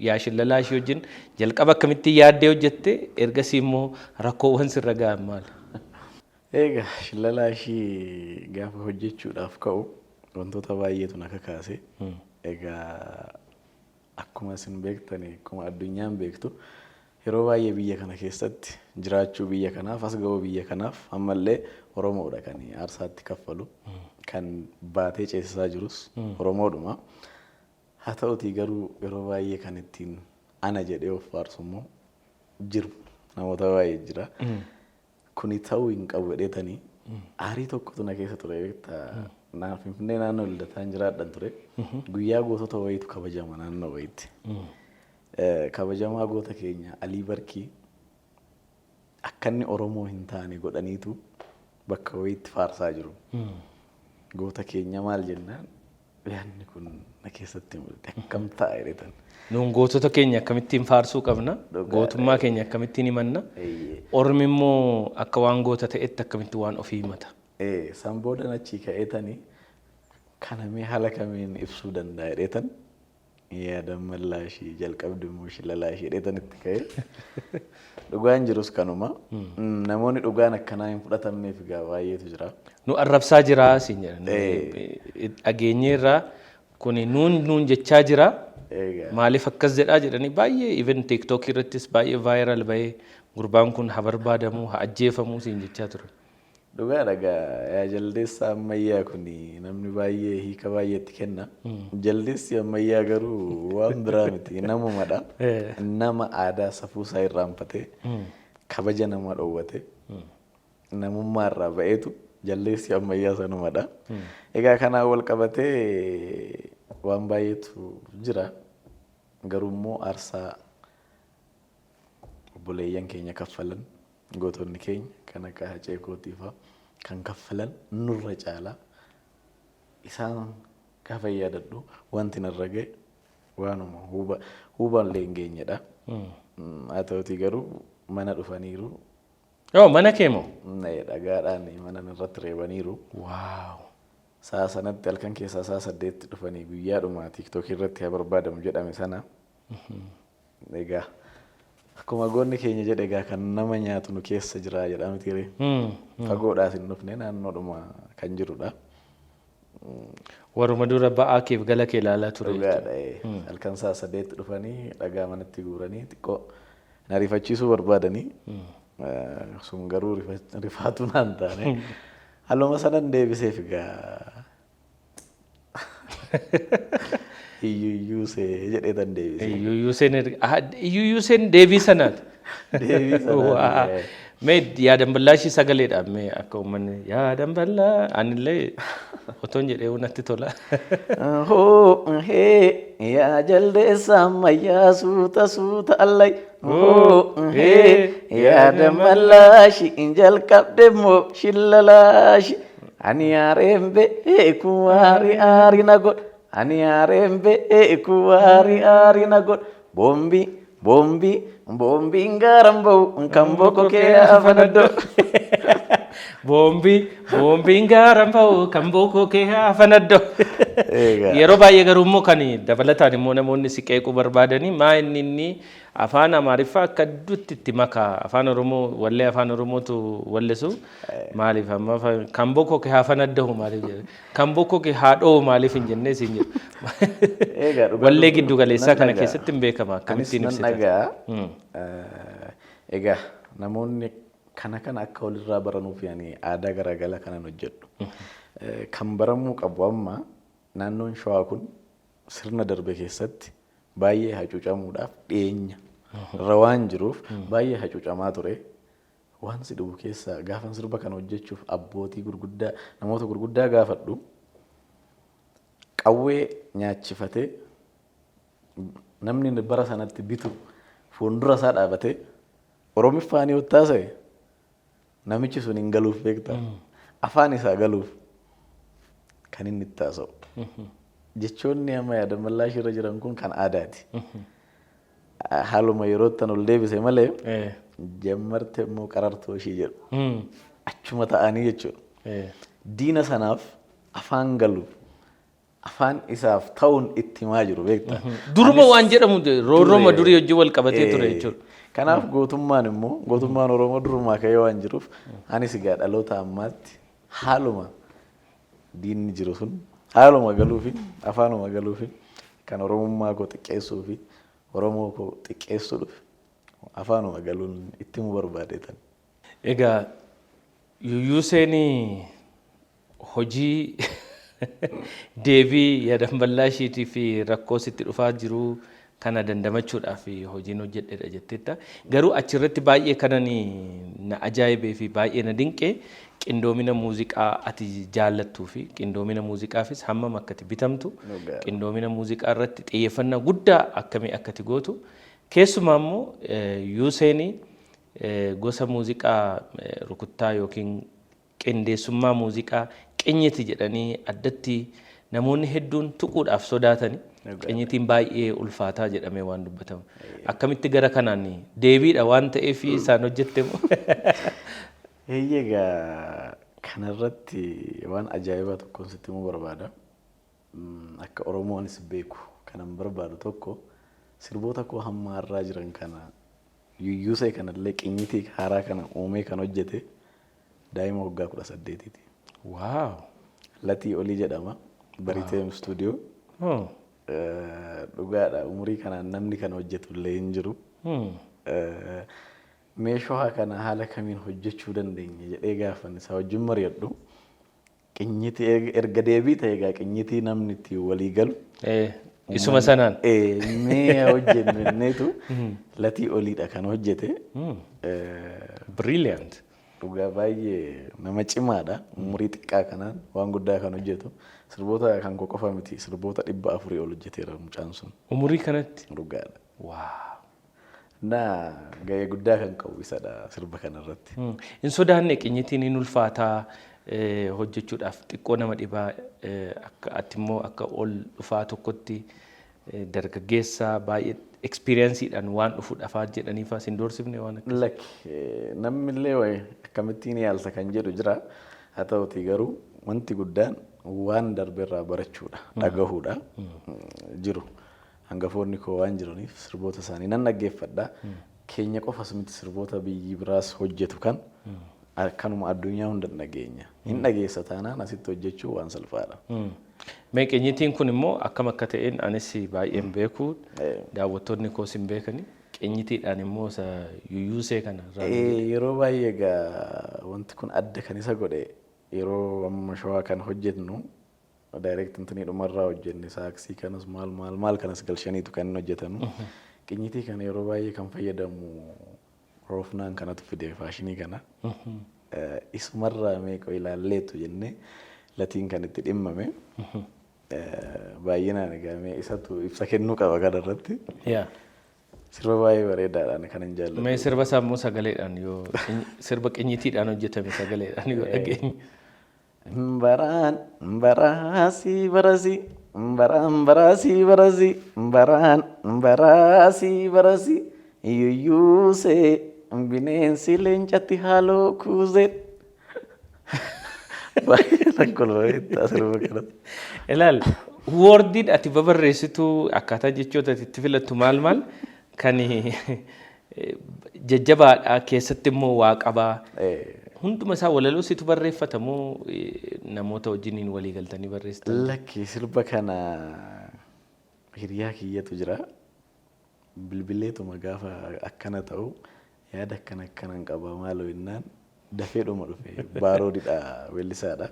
yaa shillalaa ishee wajjin jalqaba akkamittiin yaaddee hojjette, ergasii immoo rakkoowwan sirra ga'an maali?
Egaa shillalaa ishii gaafa hojjechuudhaaf ka'u wantoota baay'eetu na kakaase. Egaa akkuma isin beektani, akkuma addunyaan beektu, yeroo baay'ee biyya kana keessatti jiraachuu biyya kanaaf, as ga'uu biyya kanaaf ammallee Oromoodha kan aarsaatti kaffalu, kan baatee ceesisaa jirus Oromoodhuma. Haa ta'utii garuu yeroo baay'ee kan ittiin ana jedhee of faarsu immoo jiru, namoota baay'ee jira. Kuni ta'uu hin qabu jedheetanii aarii tokkotu na keessa ture, beektaa. Naa Finfinnee naannoo Lidataan jiraadhan ture. Guyyaa gootota wayiitu kabajama naannoo wayiitti. Kabajamaa goota keenya Alii Barkii akka inni Oromoo hin taane godhaniitu bakka wayiitti faarsaa jiru. Goota keenya maal jennaan yaadni kun na keessatti mul'ate, akkam ta'a jedhetan.
Nuun gootota keenya akkamittiin faarsuu qabna? Gootummaa keenya akkamittiin himanna? Ormi immoo akka waan goota ta'etti akkamitti waan ofii himata?
San boodan achii ka'eetanii kana mee haala kamiin ibsuu danda'a jedheetan yaada mallaa ishii jalqabdi immoo shillalaa ishii jedheetan itti ka'e. Dhugaan jirus kanuma. Namoonni dhugaan akkanaa hin fudhatamneef egaa baay'eetu jira.
Nu arrabsaa jira siin jedhan. Dhageenyeerraa kuni nuun nuun jechaa jira. Maaliif akkas jedhaa jedhanii baay'ee even TikTok irrattis baay'ee viral bahee gurbaan kun haa barbaadamuu, haa ajjeefamuu siin jechaa ture.
Dhugaadha egaa, yaa jaldeessa ammayyaa kun namni baay'ee hiika baay'eetti kenna. Jaldeessi ammayyaa garuu waan biraa miti, namumadha. Nama aadaa safuu isaa irraanfatee, kabaja nama dhoowwate, namummaa irraa ba'eetu jaldeessi ammayyaa sanumadha. Egaa kanaan wal qabatee waan baay'eetu jira. Garuu immoo aarsaa obboleeyyan keenya kaffalan, gootonni keenya kan akka Hacee kootii fa'aa kan kaffalan nurra caalaa, isaan gaafa yaadadhu wanti narra ga'e waanuma huba huballee hin geenyedha. Haa ta'utii garuu mana dhufaniiru.
Oo, mana kee moo?
Dhagaadhaan mana irratti reebaniiru. Sa'a sanatti halkan keessaa sa'a 8tti dhufanii guyyaadhuma TikTokii irratti haa barbaadamu jedhame sana. Egaa akkuma goonni keenya jedhe, egaa kan nama nyaatu nu keessa jira jedha mitiire. Fagoodhaas hin dhufne, naannoodhuma kan jirudha.
Waruma dura ba'aa keef gala kee ilaalaa ture.
Dhugaadha. Halkan sa'a 8tti dhufanii dhagaa manatti guuranii xiqqoo na rifachiisuu barbaadanii, sun garuu rifaatu naan taane. Haaluma sanan deebiseef egaa, iyyuu iyyuu see jedhee tan deebisee.
Iyyuu iyyuu seen deebii sanaati.
Deebii sanaati.
Mee yaadan ballaashii sagaleedhaan mee akka uummanni yaadan ballaa anillee otoon jedhee natti tola.
Hoo hee yaa jaldeessa ammayyaa, suuta suuta allay. Hoo hee yaada mallaashi jalqabde moo shillalaashi? Ani aareen beeku, aari aari na godha. Ani aareen beeku, aari aari na godha. Boombii boombii boombiin gaaran ba'u kan boko kee afanaddoo.
Boombii boombiin gaaran ba'u kan bookoo kee hafanaddoo. Yeroo baay'ee garuu immoo kan dabalataan immoo namoonni si qeequu barbaadanii maa inni inni afaan Amaariffaa akka adduutti itti makaa, afaan Oromoo wallee afaan Oromootu wallisu maaliif amma kan bookoo kee hafanaddahu maaliif jedhe, kan bookoo kee haa dho'u maaliif hin jennee siin jedhu.
Egaa dhugaa
Wallee giddu galeessaa
nan
kana
dhaga'a.
keessatti hin beekama,
Anis
akkamittiin
nan
ibsita?
dhaga'a. Egaa namoonni kana kana akka walirraa baranuuf yani aadaa garaagaraa kanan hojjedhu. Kan baramuu qabu amma naannoon Shawaa kun sirna darbe keessatti baay'ee hacuucamuudhaaf dhiyeenya irra waan jiruuf baay'ee hacuucamaa ture. Waan si dhugu keessaa gaafan sirba kana hojjechuuf abbootii gurguddaa, namoota gurguddaa gaafadhu, qawwee nyaachifatee namni bara sanatti bitu fuuldura isaa dhaabatee Oromiffaan yoo taasise namichi sun hin galuuf, beektaa? Afaan isaa galuuf kan inni itti haasa'u. Jechoonni amma yaada mallaashii irra jiran kun kan aadaati. Haaluma yeroo ittan ol deebise malee jammarte immoo qarartoo ishii jedhu. Achuma ta'anii jechuudha. Diina sanaaf afaan galu, afaan isaaf ta'uun itti himaa jiru, beektaa.
Duruma waan jedhamu roorrooma durii wajjin wal qabatee ture jechuudha.
Kanaaf gootummaan immoo, gootummaan Oromoo durumaa ka'ee waan jiruuf, anis egaa dhaloota ammaatti haaluma diinni jiru sun haaluma galuufi, afaanuma galuufi, kan Oromummaa koo xiqqeessuu fi Oromoo koo xiqqeessuu dhufe afaanuma galuun itti himuu barbaadeetan.
Egaa Yuyyuuseen hojii deebii yaadamballaa ishiitii fi rakkoo sitti dhufaa jiru kana dandamachuudhaaf hojiin hojjedhedha jetteetta. Garuu achirratti baay'ee kanan na ajaa'ibee fi baay'ee na dinqee qindoomina muuziqaa ati jaallattuu fi qindoomina muuziqaafis hammam akka ati bitamtu, qindoomina muuziqaa irratti xiyyeeffannaa guddaa akkamii akka ati gootu, keessumaa immoo Yuuseenii gosa muuziqaa rukuttaa yookiin qindeessummaa muuziqaa qinyiti jedhanii addatti namoonni hedduun tuquudhaaf sodaatani, qinyitiin baay'ee ulfaataa jedhamee waan dubbatamu. Akkamitti gara kanaan deebiidha waan ta'eef isaan hojjette moo?
Eeyyee, egaa kanarratti waan ajaa'ibaa tokkoon sitti himuu barbaada. Akka Oromoonis beeku kanan barbaadu tokko, sirboota koo hamma har'aa jiran kana, Yuyyuusee kanallee, qinyitii haaraa kana uumee kan hojjete daa'ima waggaa 18ti. Latii Olii jedhama. Bariteem Stuudiyoo. Dhugaadha, umurii kanaan namni kana hojjetu illee hin jiru. Meeshaa kana haala kamiin hojjechuu dandeenya jedhee gaafan isaa wajjin mari'adhu. Qinyitii erga deebii ta'e, egaa qinyitii namni ittiin walii galu.
Isuma sanaan.
Mee hojjennu jenneetu Latii Oliidha kan hojjete.
Brilliant.
Dhugaa baay'ee nama cimaadha. Umurii xiqqaa kanaan waan guddaa kan hojjetu. Sirboota kan koo qofa miti, sirboota 400 ol hojjeteera mucaan sun.
Umurii kanatti.
Dhugaadha. Na gahee guddaa kan qabu isadha sirba kanarratti.
Hin sodaanne, qinyitiin hin ulfaataa, hojjechuudhaaf xiqqoo nama dhibaa, akka ati immoo akka ol dhufaa tokkotti dargaggeessa baay'ee experienceiidhaan waan dhufu dhafaa jedhanii fa'aa sin doorsifne waan akka.
Lakki, namni illee wayi akkamittiin yaalta kan jedhu jira. Haa ta'utii garuu wanti guddaan waan darbeerraa barachuudha, dhagahuudha jiru. Hangafoonni koo waan jiraniif sirboota isaanii nan dhaggeeffadha. Keenya qofas miti, sirboota biyyi biraas hojjetu kan akkanuma addunyaa hunda dhageenya. Hin dhageessa taanaan asitti hojjechuu waan salphaadha.
Mee qinyitiin kun immoo akkam akka ta'een anis baay'een beeku, daawwattoonni koos hin beekani. Qinyitiidhaan immoo isa Yuyyuusee kana irraa.
Yeroo baay'ee egaa wanti kun adda kan isa godhe, yeroo amma shawaa kan hojjetnu direct intini dhumarraa hojjenne, saaksii kanas maal maal maal kanas galshaniitu kan inni hojjetanu. Qinyitii kana yeroo baay'ee kan fayyadamu Roofnaan kanatu fide faashinii kana. Isumarraa meeqa ilaalleetu jennee Latiin kan itti dhimmame. Baay'inaan egaa mee isatu ibsa kennuu qaba kanarratti. Sirba baay'ee bareedaadhaan kan hin jaalladhu.
Mee sirba isaa immoo sagaleedhaan, yoo sirba qinyitiidhaan hojjetame sagaleedhaan yoo dhageenye.
Baraan baraasii barasii, baraan baraasii barasii, baraan baraasii barasii, yuyyuusee bineensi leencatti haaloo kuusee. Baay'ee nan kolfa beektaa sirba kanatti.
Ilaal, wordiin ati babarreessitu, akkaataa jechoota ati itti filattu maal maal kan jajjabaadha, keessatti immoo waa qabaa. Hunduma isaa walaloo situ barreeffata moo namoota wajjiniin walii galtanii barreessitan?
Lakki, sirba kana hiriyaa kiyyatu jira. Bilbileetuma gaafa akkana ta'u, yaada akkana akkanan qaba maaloo jennaan, dafeedhuma dhufe. Baaroodidha, weellisaadha.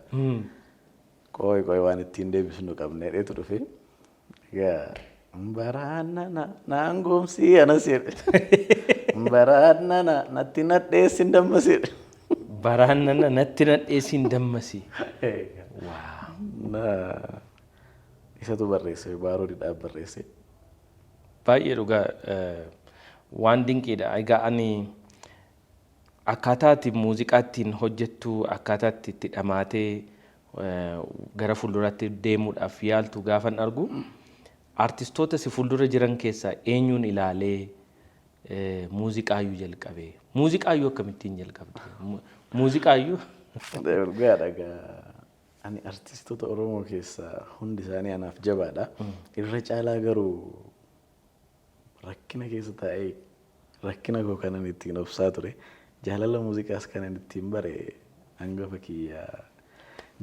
Qooyi qooyi, waan ittiin deebisnu qabne jedheetu dhufe. Egaa baraannana naan goomsii anas jedhe. Baraannana natti nadheessin dammas jedhe.
Baraannana natti nadheessiin dammasi.
Na isatu barreesse, Baaroodidhaaf barreesse.
Baay'ee dhugaa waan dinqiidha. Egaa ani akkaataa ati muuziqaa ittiin hojjettu, akkaataa itti itti dhamaatee gara fuulduraatti deemuudhaaf yaaltu gaafan argu, artistoota si fuuldura jiran keessaa eenyuun ilaalee Muuziqaayyuu jalqabe? Muuziqaayyuu akkamittiin jalqabde? Muuziqaayyuu?
Dhugaadha egaa, ani artistoota Oromoo keessaa hundi isaanii anaaf jabaadha. Irra caalaa garuu rakkina keessa taa'ee rakkina koo kanan ittiin obsaa ture. Jaalala muuziqaas kanan ittiin bare hangafa kiyya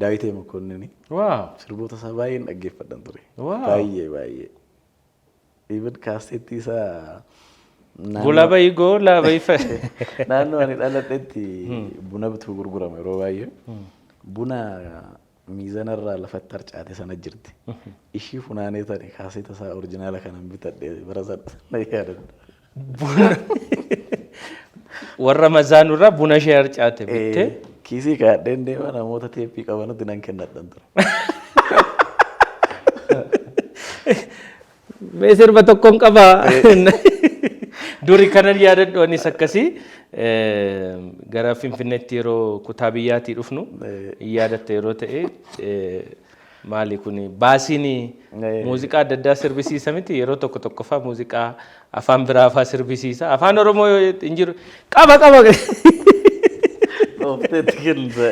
Daawitee Mokkonnini. Sirboota isaa baay'een dhaggeeffadhan ture. Baay'ee baay'ee. Even kaaseettii isaa
Gola bayii gola bayii fa.
Naannoo ani dhaladhetti buna bituu gurgurama yeroo baay'ee. Buna miizanarraa lafatti harcaate sana jirti. Ishii funaanee tani kaaseeta isaa original kanan bitadhe bara sana na yaadadha.
Buna warra mazaanurraa buna ishee harcaate bittee.
Kiisii kaa'adheen deema, namoota teeppii qabanutti nan kennadhan ture.
Mee sirba tokkoon qabaa. Duri kanan yaadadhu anis akkasii gara Finfinneetti yeroo kutaa biyyaatii dhufnu yaadatta yeroo ta'e, maali kun, baasiin muuziqaa adda addaa sirbisiisa miti, yeroo tokko tokko faa muuziqaa afaan biraa faa sirbisiisa, afaan Oromoo hin jiru, qaba qaba.
Dhoofteetti kennita.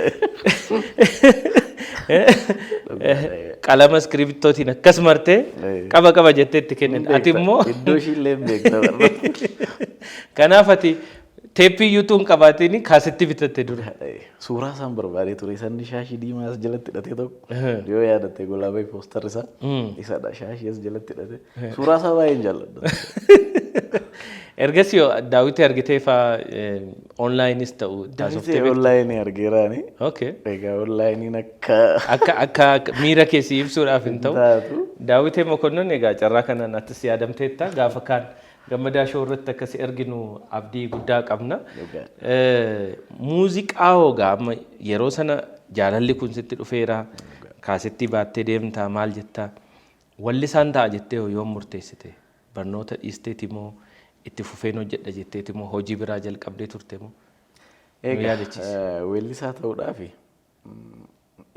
Qalama iskiriptootiin akkas martee qaba qaba jettee itti kennin. Ati immoo
Iddoo ishii illee hin beekta.
Kanaaf ati teeppii iyyuu hin qabaatiin kaasetti bitatte dura.
Suuraa isaan barbaadee ture. Sanni shaashii diimaa as jalatti hidhatee tokko yoo yaadatte, golaa bahi poostarri isaa isadha, shaashii as jalatti hidhate. Suuraa isaa baay'een jaalladha.
Ergasii yoo Daawwitii argitee faa onlaayinis ta'u taasoftee
Daawwitii
beekta?
Onlaayinii argeeraani. Egaa onlaayiniin akka
Akka miira keessi ibsuudhaaf hin ta'u.
Taatu.
Daawwitee Mokonnon, egaa carraa kanaan atis yaadamteetta, gaafa kaan Gammadaa Show irratti akkasi arginu abdii guddaa qabna.
Dhugaa.
Muuziqaa hoogaa amma yeroo sana jaalalli kun sitti dhufeera, kaasettii baattee deemtaa, maal jettaa, wallisaan ta'a jettee hoo yoom murteessite? Barnoota dhiisteeti moo, itti fufeen hojjedha jetteeti moo, hojii biraa jalqabdee turte moo? Nu
Egaa
yaadachiisi.
Weellisaa ta'uudhaaf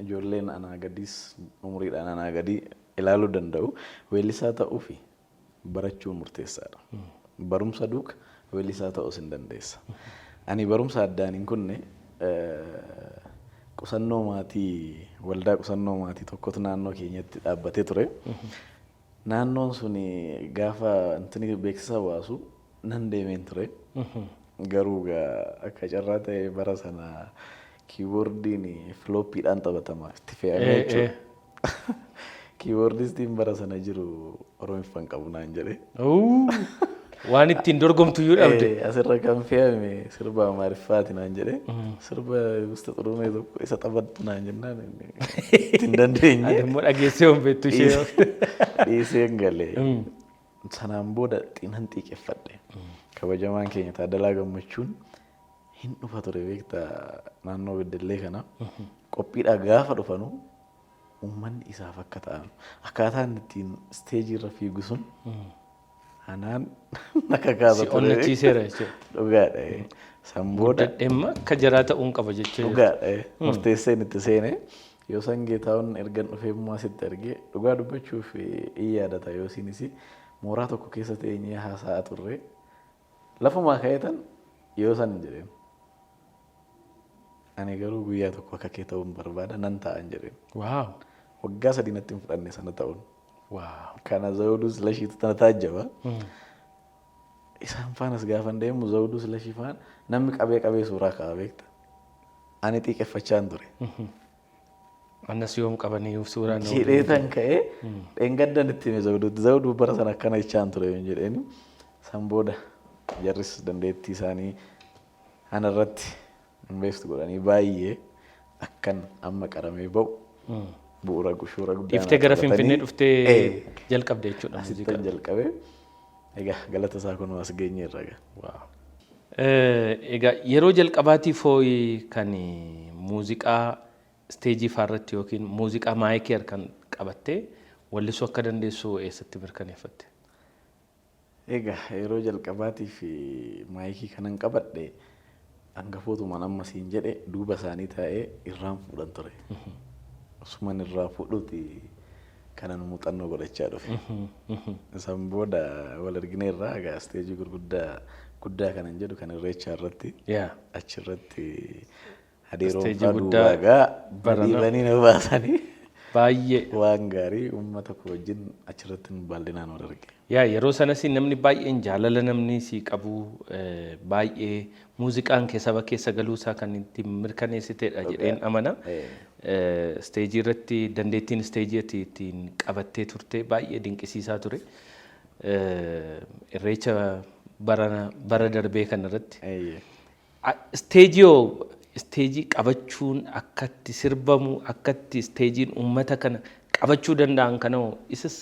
ijoolleen anaa gadiis umuriidhaan anaa gadii ilaaluu danda'u. Weellisaa ta'uuf barachuun murteessaadha. Barumsa duuka weellisaa ta'uus hin dandeessa. Ani barumsa addaan hin kunne, qusannoo maatii, waldaa qusannoo maatii tokkotu naannoo keenyatti dhaabbatee ture. Naannoon sun gaafa intini beeksisa baasu nan deemeen ture. Garuu akka carraa ta'e bara sana kiiboordiin filooppiidhaan taphatama, itti fe'amee jechuudha. Kiiboordistiin bara sana jiru Oromiffan qabu naan jedhe.
Waan ittiin dorgomtu iyyuu dhabde.
Asirra kan fe'ame sirba Amaariffaati naan jedhe. Sirba Gusta Xurunee tokko isa taphattu naan jennaan ittiin dandeenye.
Ati immoo dhageessee hin beektu ishee.
Dhiiseen galee. Sanaan booda xinan xiiqeffadhe. Kabajamaan keenya Taaddalaa Gammachuun hin dhufa ture beektaa, naannoo Beddellee kana. Qophiidhaa gaafa dhufanu uummanni isaaf akka ta'an, akkaataan ittiin isteejii irra fiigu sun anaan na kakaasa
Si
ture.
onnachiiseera jechuudha.
Dhugaadha. San booda
Guddadheemma akka jaraa ta'uun qaba jechuudha.
Dhugaadha. Murteesseen itti seene. Yoo san Geetaawwan ergan dhufee immoo asitti argee, dhugaa dubbachuuf in yaadata, yoo isinis mooraa tokko keessa teenyee haasa'aa turre. Lafumaa ka'eetan yoo san jedheen. Ani garuu guyyaa tokko akka kee ta'uun barbaada, nan ta'an jedheen. Waggaa 3 natti hin fudhanne sana ta'uun. Kana Zawuduu Silashiitu tana taajjaba. Isaan faanas gaafan deemu, Zawuduu Silashii faan namni qabee qabee suuraa ka'a beekta. Ani xiiqeffachaan ture.
Annas yoom qabanii suuraa na
Jedhee tan ka'ee dheengaddan itti hime Zawuduutti. Zawuduu bara sana akkana jechaan ture yoon jedheeni. San booda jarris dandeettii isaanii ana irratti invest godhanii baay'ee akkan amma qaramee ba'u bu'uura shoora guddaa
Dhiiftee
naa
gara Finfinnee
taphatanii,
dhuftee jalqabde jechuudha muuziqaa.
Asittan jalqabe. Egaa galata isaa kunoo as geenyeerra egaa.
Egaa yeroo jalqabaatiif hooyi kan muuziqaa isteejii faarratti yookiin muuziqaa maayikii harkaan qabattee wallisuu akka dandeessu eessatti mirkaneeffatte?
Egaa yeroo jalqabaatiif maayikii kanan qabadhe hangafootumaan amma siin jedhe duuba isaanii taa'ee irraan fuudhan ture. Osuman irraa fuudhuuti. Kanan muuxannoo godhachaa dhufe. Isaan booda wal argineerraa egaa isteejii gurguddaa guddaa kanan jedhu kan Irreechaa irratti achirratti hariiroo
Isteejii
fa'aa
guddaa
duubaa egaa
barana.
Dhiibanii na baasanii
Baay'ee.
Waan gaarii uummata koo wajjin achirratti bal'inaan wal arge.
Yaa, yeroo sanas namni baay'een jaalala namni si qabu, baay'ee muuziqaan kee saba keessa galuusaa kan ittiin mirkaneessiteedha jedheen amana. Isteejii irratti dandeettiin isteejii ati ittiin qabattee turte baay'ee dinqisiisaa ture. Irreecha bara darbee kanarratti. Isteejii hoo, isteejii qabachuun akkatti sirbamu, akkatti isteejiin uummata kana qabachuu danda'an kana hoo, isas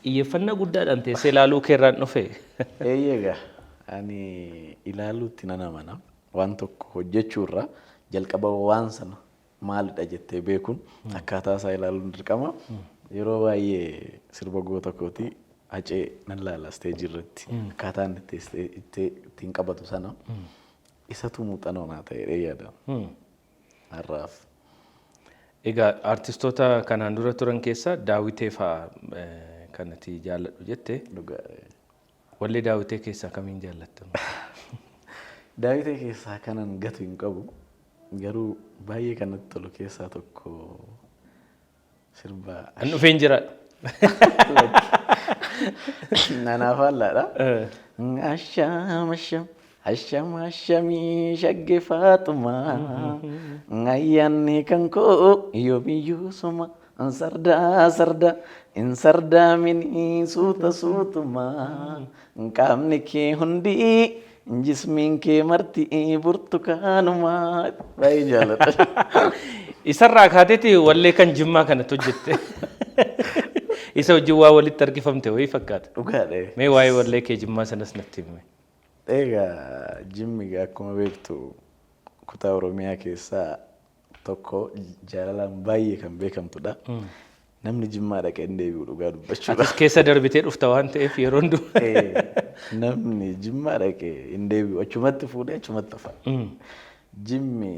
xiyyeeffannaa guddaadhaan teessee ilaaluu keerraan dhufe.
Eeyyee, egaa ani ilaaluutti nan amana. Waan tokko hojjechuurra jalqaba waan sana maalidha jettee beekuun akkaataa isaa ilaaluun dirqama. Yeroo baay'ee sirba goota kooti Hacee nan laala isteejii irratti. Akkaataa inni ittiin qabatu sana isatu muuxannoo naa ta'e yaada. Har'aaf.
Egaa artistoota kanaan dura turan keessa Daawitee fa'aa kan ati jaalladhu jette.
Dhugaa.
Wallee Daawitee keessaa kamiin jaallatta?
Daawitee keessaa kanan gatu hin qabu. Garuu baay'ee kan natti tolu keessaa tokko sirba
An dhufeen jira.
Nanaaf haallaadha. Asham asham asham ashamii shagge Faaxumaa, ayyaanni kan koo yoomiyyuu suma, sardaa sardaa hin sardaaminii suuta suutumaa, qaamni kee hundi jismiin kee marti burtukaanuma. Baay'ee jaalladha.
Isarraa kaateeti wallee kan Jimmaa kanatti hojjette. Isa wajjin waa walitti harkifamte wayii fakkaata.
Dhugaadha.
Mee waa'ee wallee kee Jimmaa sanas natti himi.
Egaa Jimmi egaa akkuma beektu kutaa Oromiyaa keessaa tokko, jaalalaan baay'ee kan beekamtudha. Namni Jimmaa dhaqee hin deebi'u, dhugaa dubbachuudha.
Atis keessa darbitee dhufta waan ta'eef yeroo hundumaa.
Namni Jimmaa dhaqee hin deebi'u, achumatti fuudhee achumatti hafa. Jimmi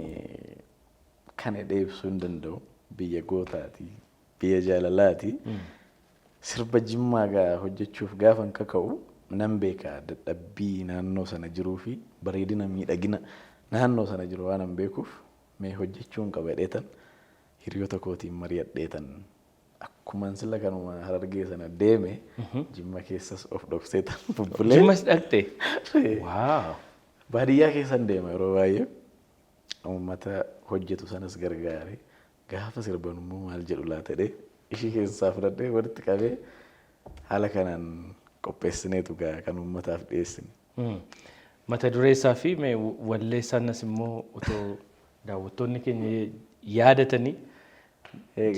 kana dheebsuu hin danda'u. Biyya gootaati, biyya jaalalaati. Sirba Jimmaa gaa hojjechuuf gaafan kaka'u nan beeka, dadhabbii naannoo sana jiruu fi bareedina miidhagina naannoo sana jiru waan an beekuuf, mee hojjechuun qaba jedheetan hiriyoota kootiin mari'adheetan akkuman sila kanuma Harargee sana deeme Jimma keessas of dhokseetan bubbulee.
Jimmas dhaqxe. Wow.
Baadiyyaa keessan deema yeroo baay'ee, uummata hojjetu sanas gargaare, gaafa sirban immoo maal jedhu laata jedhee ishii keessaa fudhadhee walitti qabee haala kanaan qopheessineetu gaa kan uummataaf dhiyeessine.
Mata duree isaa fi mee wallee sanas immoo otoo daawwattoonni keenya yaadatanii.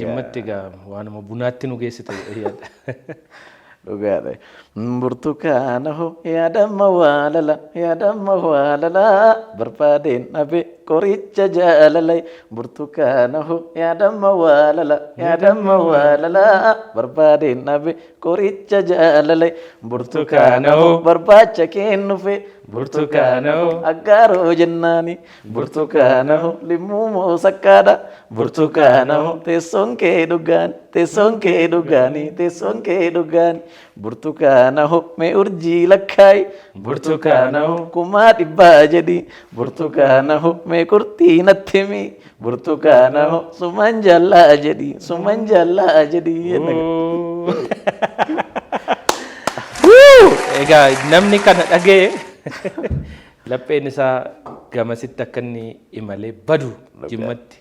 Jimmatti egaa waanuma bunaatti nu geessite jedhee yaada.
Dhugaadha. Burtukaana hoo yaadamma waalala, yaadamma waalala, barbaadeen dhabe qoricha jaalala. Burtukaana hoo yaadamma waalala, yaadamma waalala, barbaadeen dhabe qoricha jaalala. Burtukaana hoo barbaacha kennufe,
Burtukaana hoo
aggaaroo jennaani, burtukaana hoo limmuu moo sakkaadha, burtukaana hoo teessoon kee dhugaan, teessoon kee dhugaani, teessoon kee dhugaani. Burtukaana hoo mee urjii lakkaayi,
Burtukaana hoo
100,000 jedhi, burtukaana hoo mee qurxii natti himi, burtukaana hoo suman jaallaa jedhi, suman jaallaa jedhi.
Egaa namni kana dhaga'e lapheen isaa gamasitti akka inni imalee badu Jimmatti.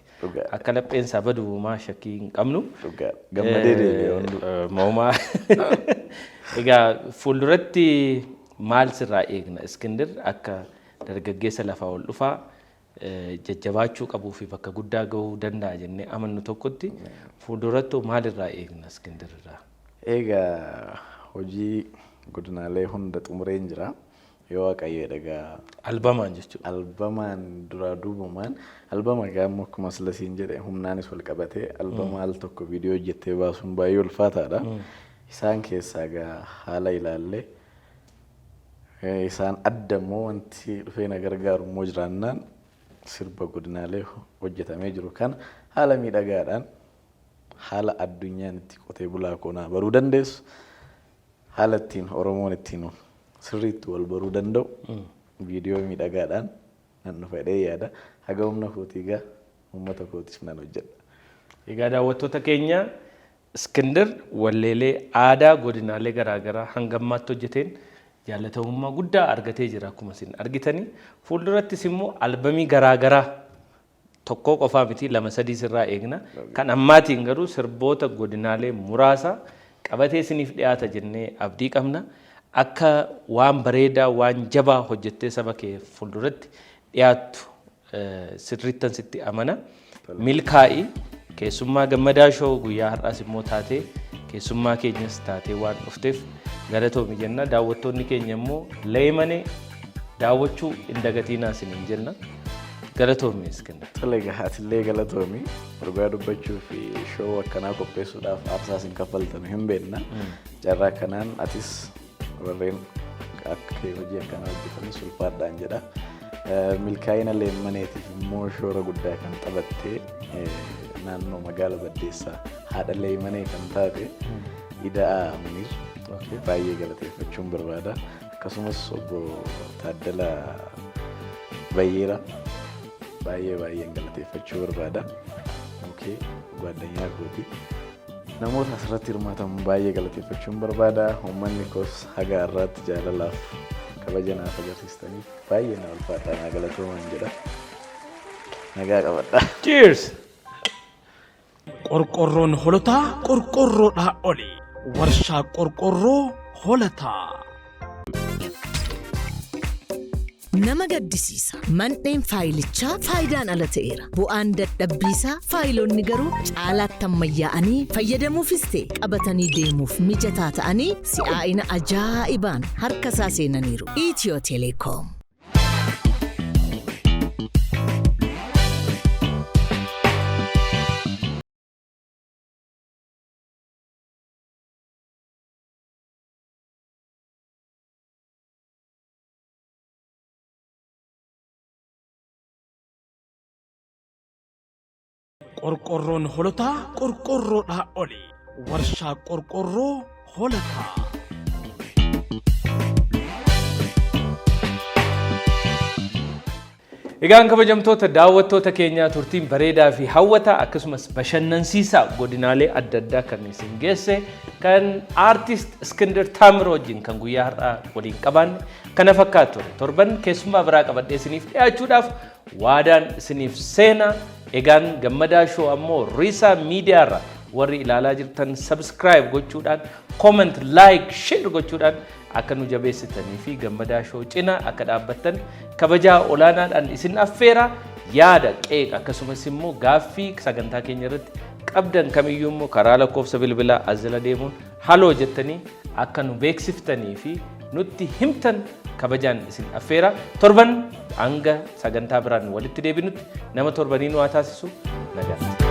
Akka lapheen isaa badu maa shakkii hin qabnu.
Dhugaa. Gammadee deebi'e hunduu.
Moomaa. Egaa fuulduratti maal sirraa eegna Iskindir, akka dargaggeessa lafaa ol dhufaa jajjabaachuu qabuu fi bakka guddaa gahuu danda'a jennee amannu tokkotti, fuulduratti maalirraa eegna Iskindir irraa?
Egaa hojii godinaalee hunda xumureen jira. Yoo Waaqayyo jedhe egaa
Albamaan jechuudha.
Albamaan duraa duubumaan albama egaa immoo akkuma sila siin jedhe humnaanis wal qabatee albama al tokko viidiyoo hojjettee baasuun baay'ee ulfaataadha. Isaan keessaa egaa haala ilaallee isaan adda immoo wanti dhufee na gargaaru immoo jiraannaan sirba godinaalee hojjetamee jiru kana haala miidhagaadhaan Haala addunyaan itti qotee bulaa koonaa baruu dandeessu, haala ittiin Oromoon ittiin sirriitti wal baruu danda'u viidiyoo miidhagaadhaan nan dhufa jedhee yaada. Haga humna kootii egaa uummata kootiif nan hojjedha.
Egaa daawwattoota keenya, Iskindir walleelee aadaa godinaalee garaagaraa hanga ammaatti hojjeteen jaallatamummaa guddaa argatee jira akkuma isin argitanii. Fuuldurattis immoo albamii garaagaraa tokkoo qofaa miti, lama sadii sirraa eegna. Kan ammaatiin garuu sirboota godinaalee muraasa qabatee isiniif dhiyaata jennee abdii qabna. Akka waan bareedaa, waan jabaa hojjettee saba kee fuulduratti dhiyaattu sirriittan sitti amana. Milkaa'i. Keessummaa Gammadaa Show guyyaa har'aas immoo taatee, keessummaa keenyas taatee waan dhufteef galatoomi jenna. Daawwattoonni keenya immoo Leemanee daawwachuu hin dagatiinaa isiniin jenna. Galatoomi, Iskindar.
Tole egaa, atillee galatoomi. Dhugaa dubbachuu fi show akkanaa qopheessuudhaaf aarsaa isin kaffaltan hin beekna. Carraa kanaan atis warreen akka kee hojii akkanaa hojjetanis ulfaadhaan jedha. Milkaa'ina Leemmaneetiif immoo shoora guddaa kan taphattee naannoo magaala Baddeessaa haadha Leemmanee kan taate Ida'aa Muniir baay'ee galateeffachuun barbaada. Akkasumas obbo Taaddalaa Bayyeera baay'ee baay'een galateeffachuu barbaada. Mukee gwaaddanyaa kooti. Namoota asirratti hirmaatan baay'ee galateeffachuun barbaada. Uummanni koos haga har'aatti jaalalaaf kabaja naaf agarsiistaniif baay'ee na ulfaadha, naa galatoomaan jedha. Nagaa qabadha.
Cheers!
Qorqorroon Holotaa qorqorroodhaa oli. Warshaa Qorqorroo Holataa.
Nama gaddisiisa. Mandheen faayilichaa faayidaan ala ta'eera. Bu'aan dadhabbiisaa faayilonni garuu caalaatti ammayyaa'anii fayyadamuufis ta'e qabatanii deemuuf mijataa ta'anii si'aa'ina ajaa'ibaan harka isaa seenaniiru. Itiyoo Telekoom.
Qorqorroon Holotaa qorqorroodhaa oli. Warshaa Qorqorroo Holataa.
Egaan kabajamtoota daawwattoota keenyaa, turtiin bareedaa fi hawwataa akkasumas bashannansiisaa godinaalee adda addaa kan isin geesse kan aartist Iskindir Taamiroo wajjin kan guyyaa har'aa waliin qabaanne kana fakkaatu ture. Torban keessummaa biraa qabadhee isiniif dhiyaachuudhaaf waadaan isiniif seena. Egaan Gammadaa Show ammoo Riisaa Miidiyaarra warri ilaalaa jirtan subscribe gochuudhaan, comment, like, share gochuudhaan akka nu jabeessitanii fi Gammadaa Show cina akka dhaabbattan kabajaa olaanaadhaan isin affeera. Yaada, qeeqa akkasumas immoo gaaffii sagantaa keenya irratti qabdan kamiyyuu immoo karaa lakkoofsa bilbilaa as jala deemuun haloo jettanii akka nu beeksiftanii fi nutti himtan kabajaan isin affeera. Torban hanga sagantaa biraan walitti deebinutti nama torbanii nu haa taasisu. Nagaatti.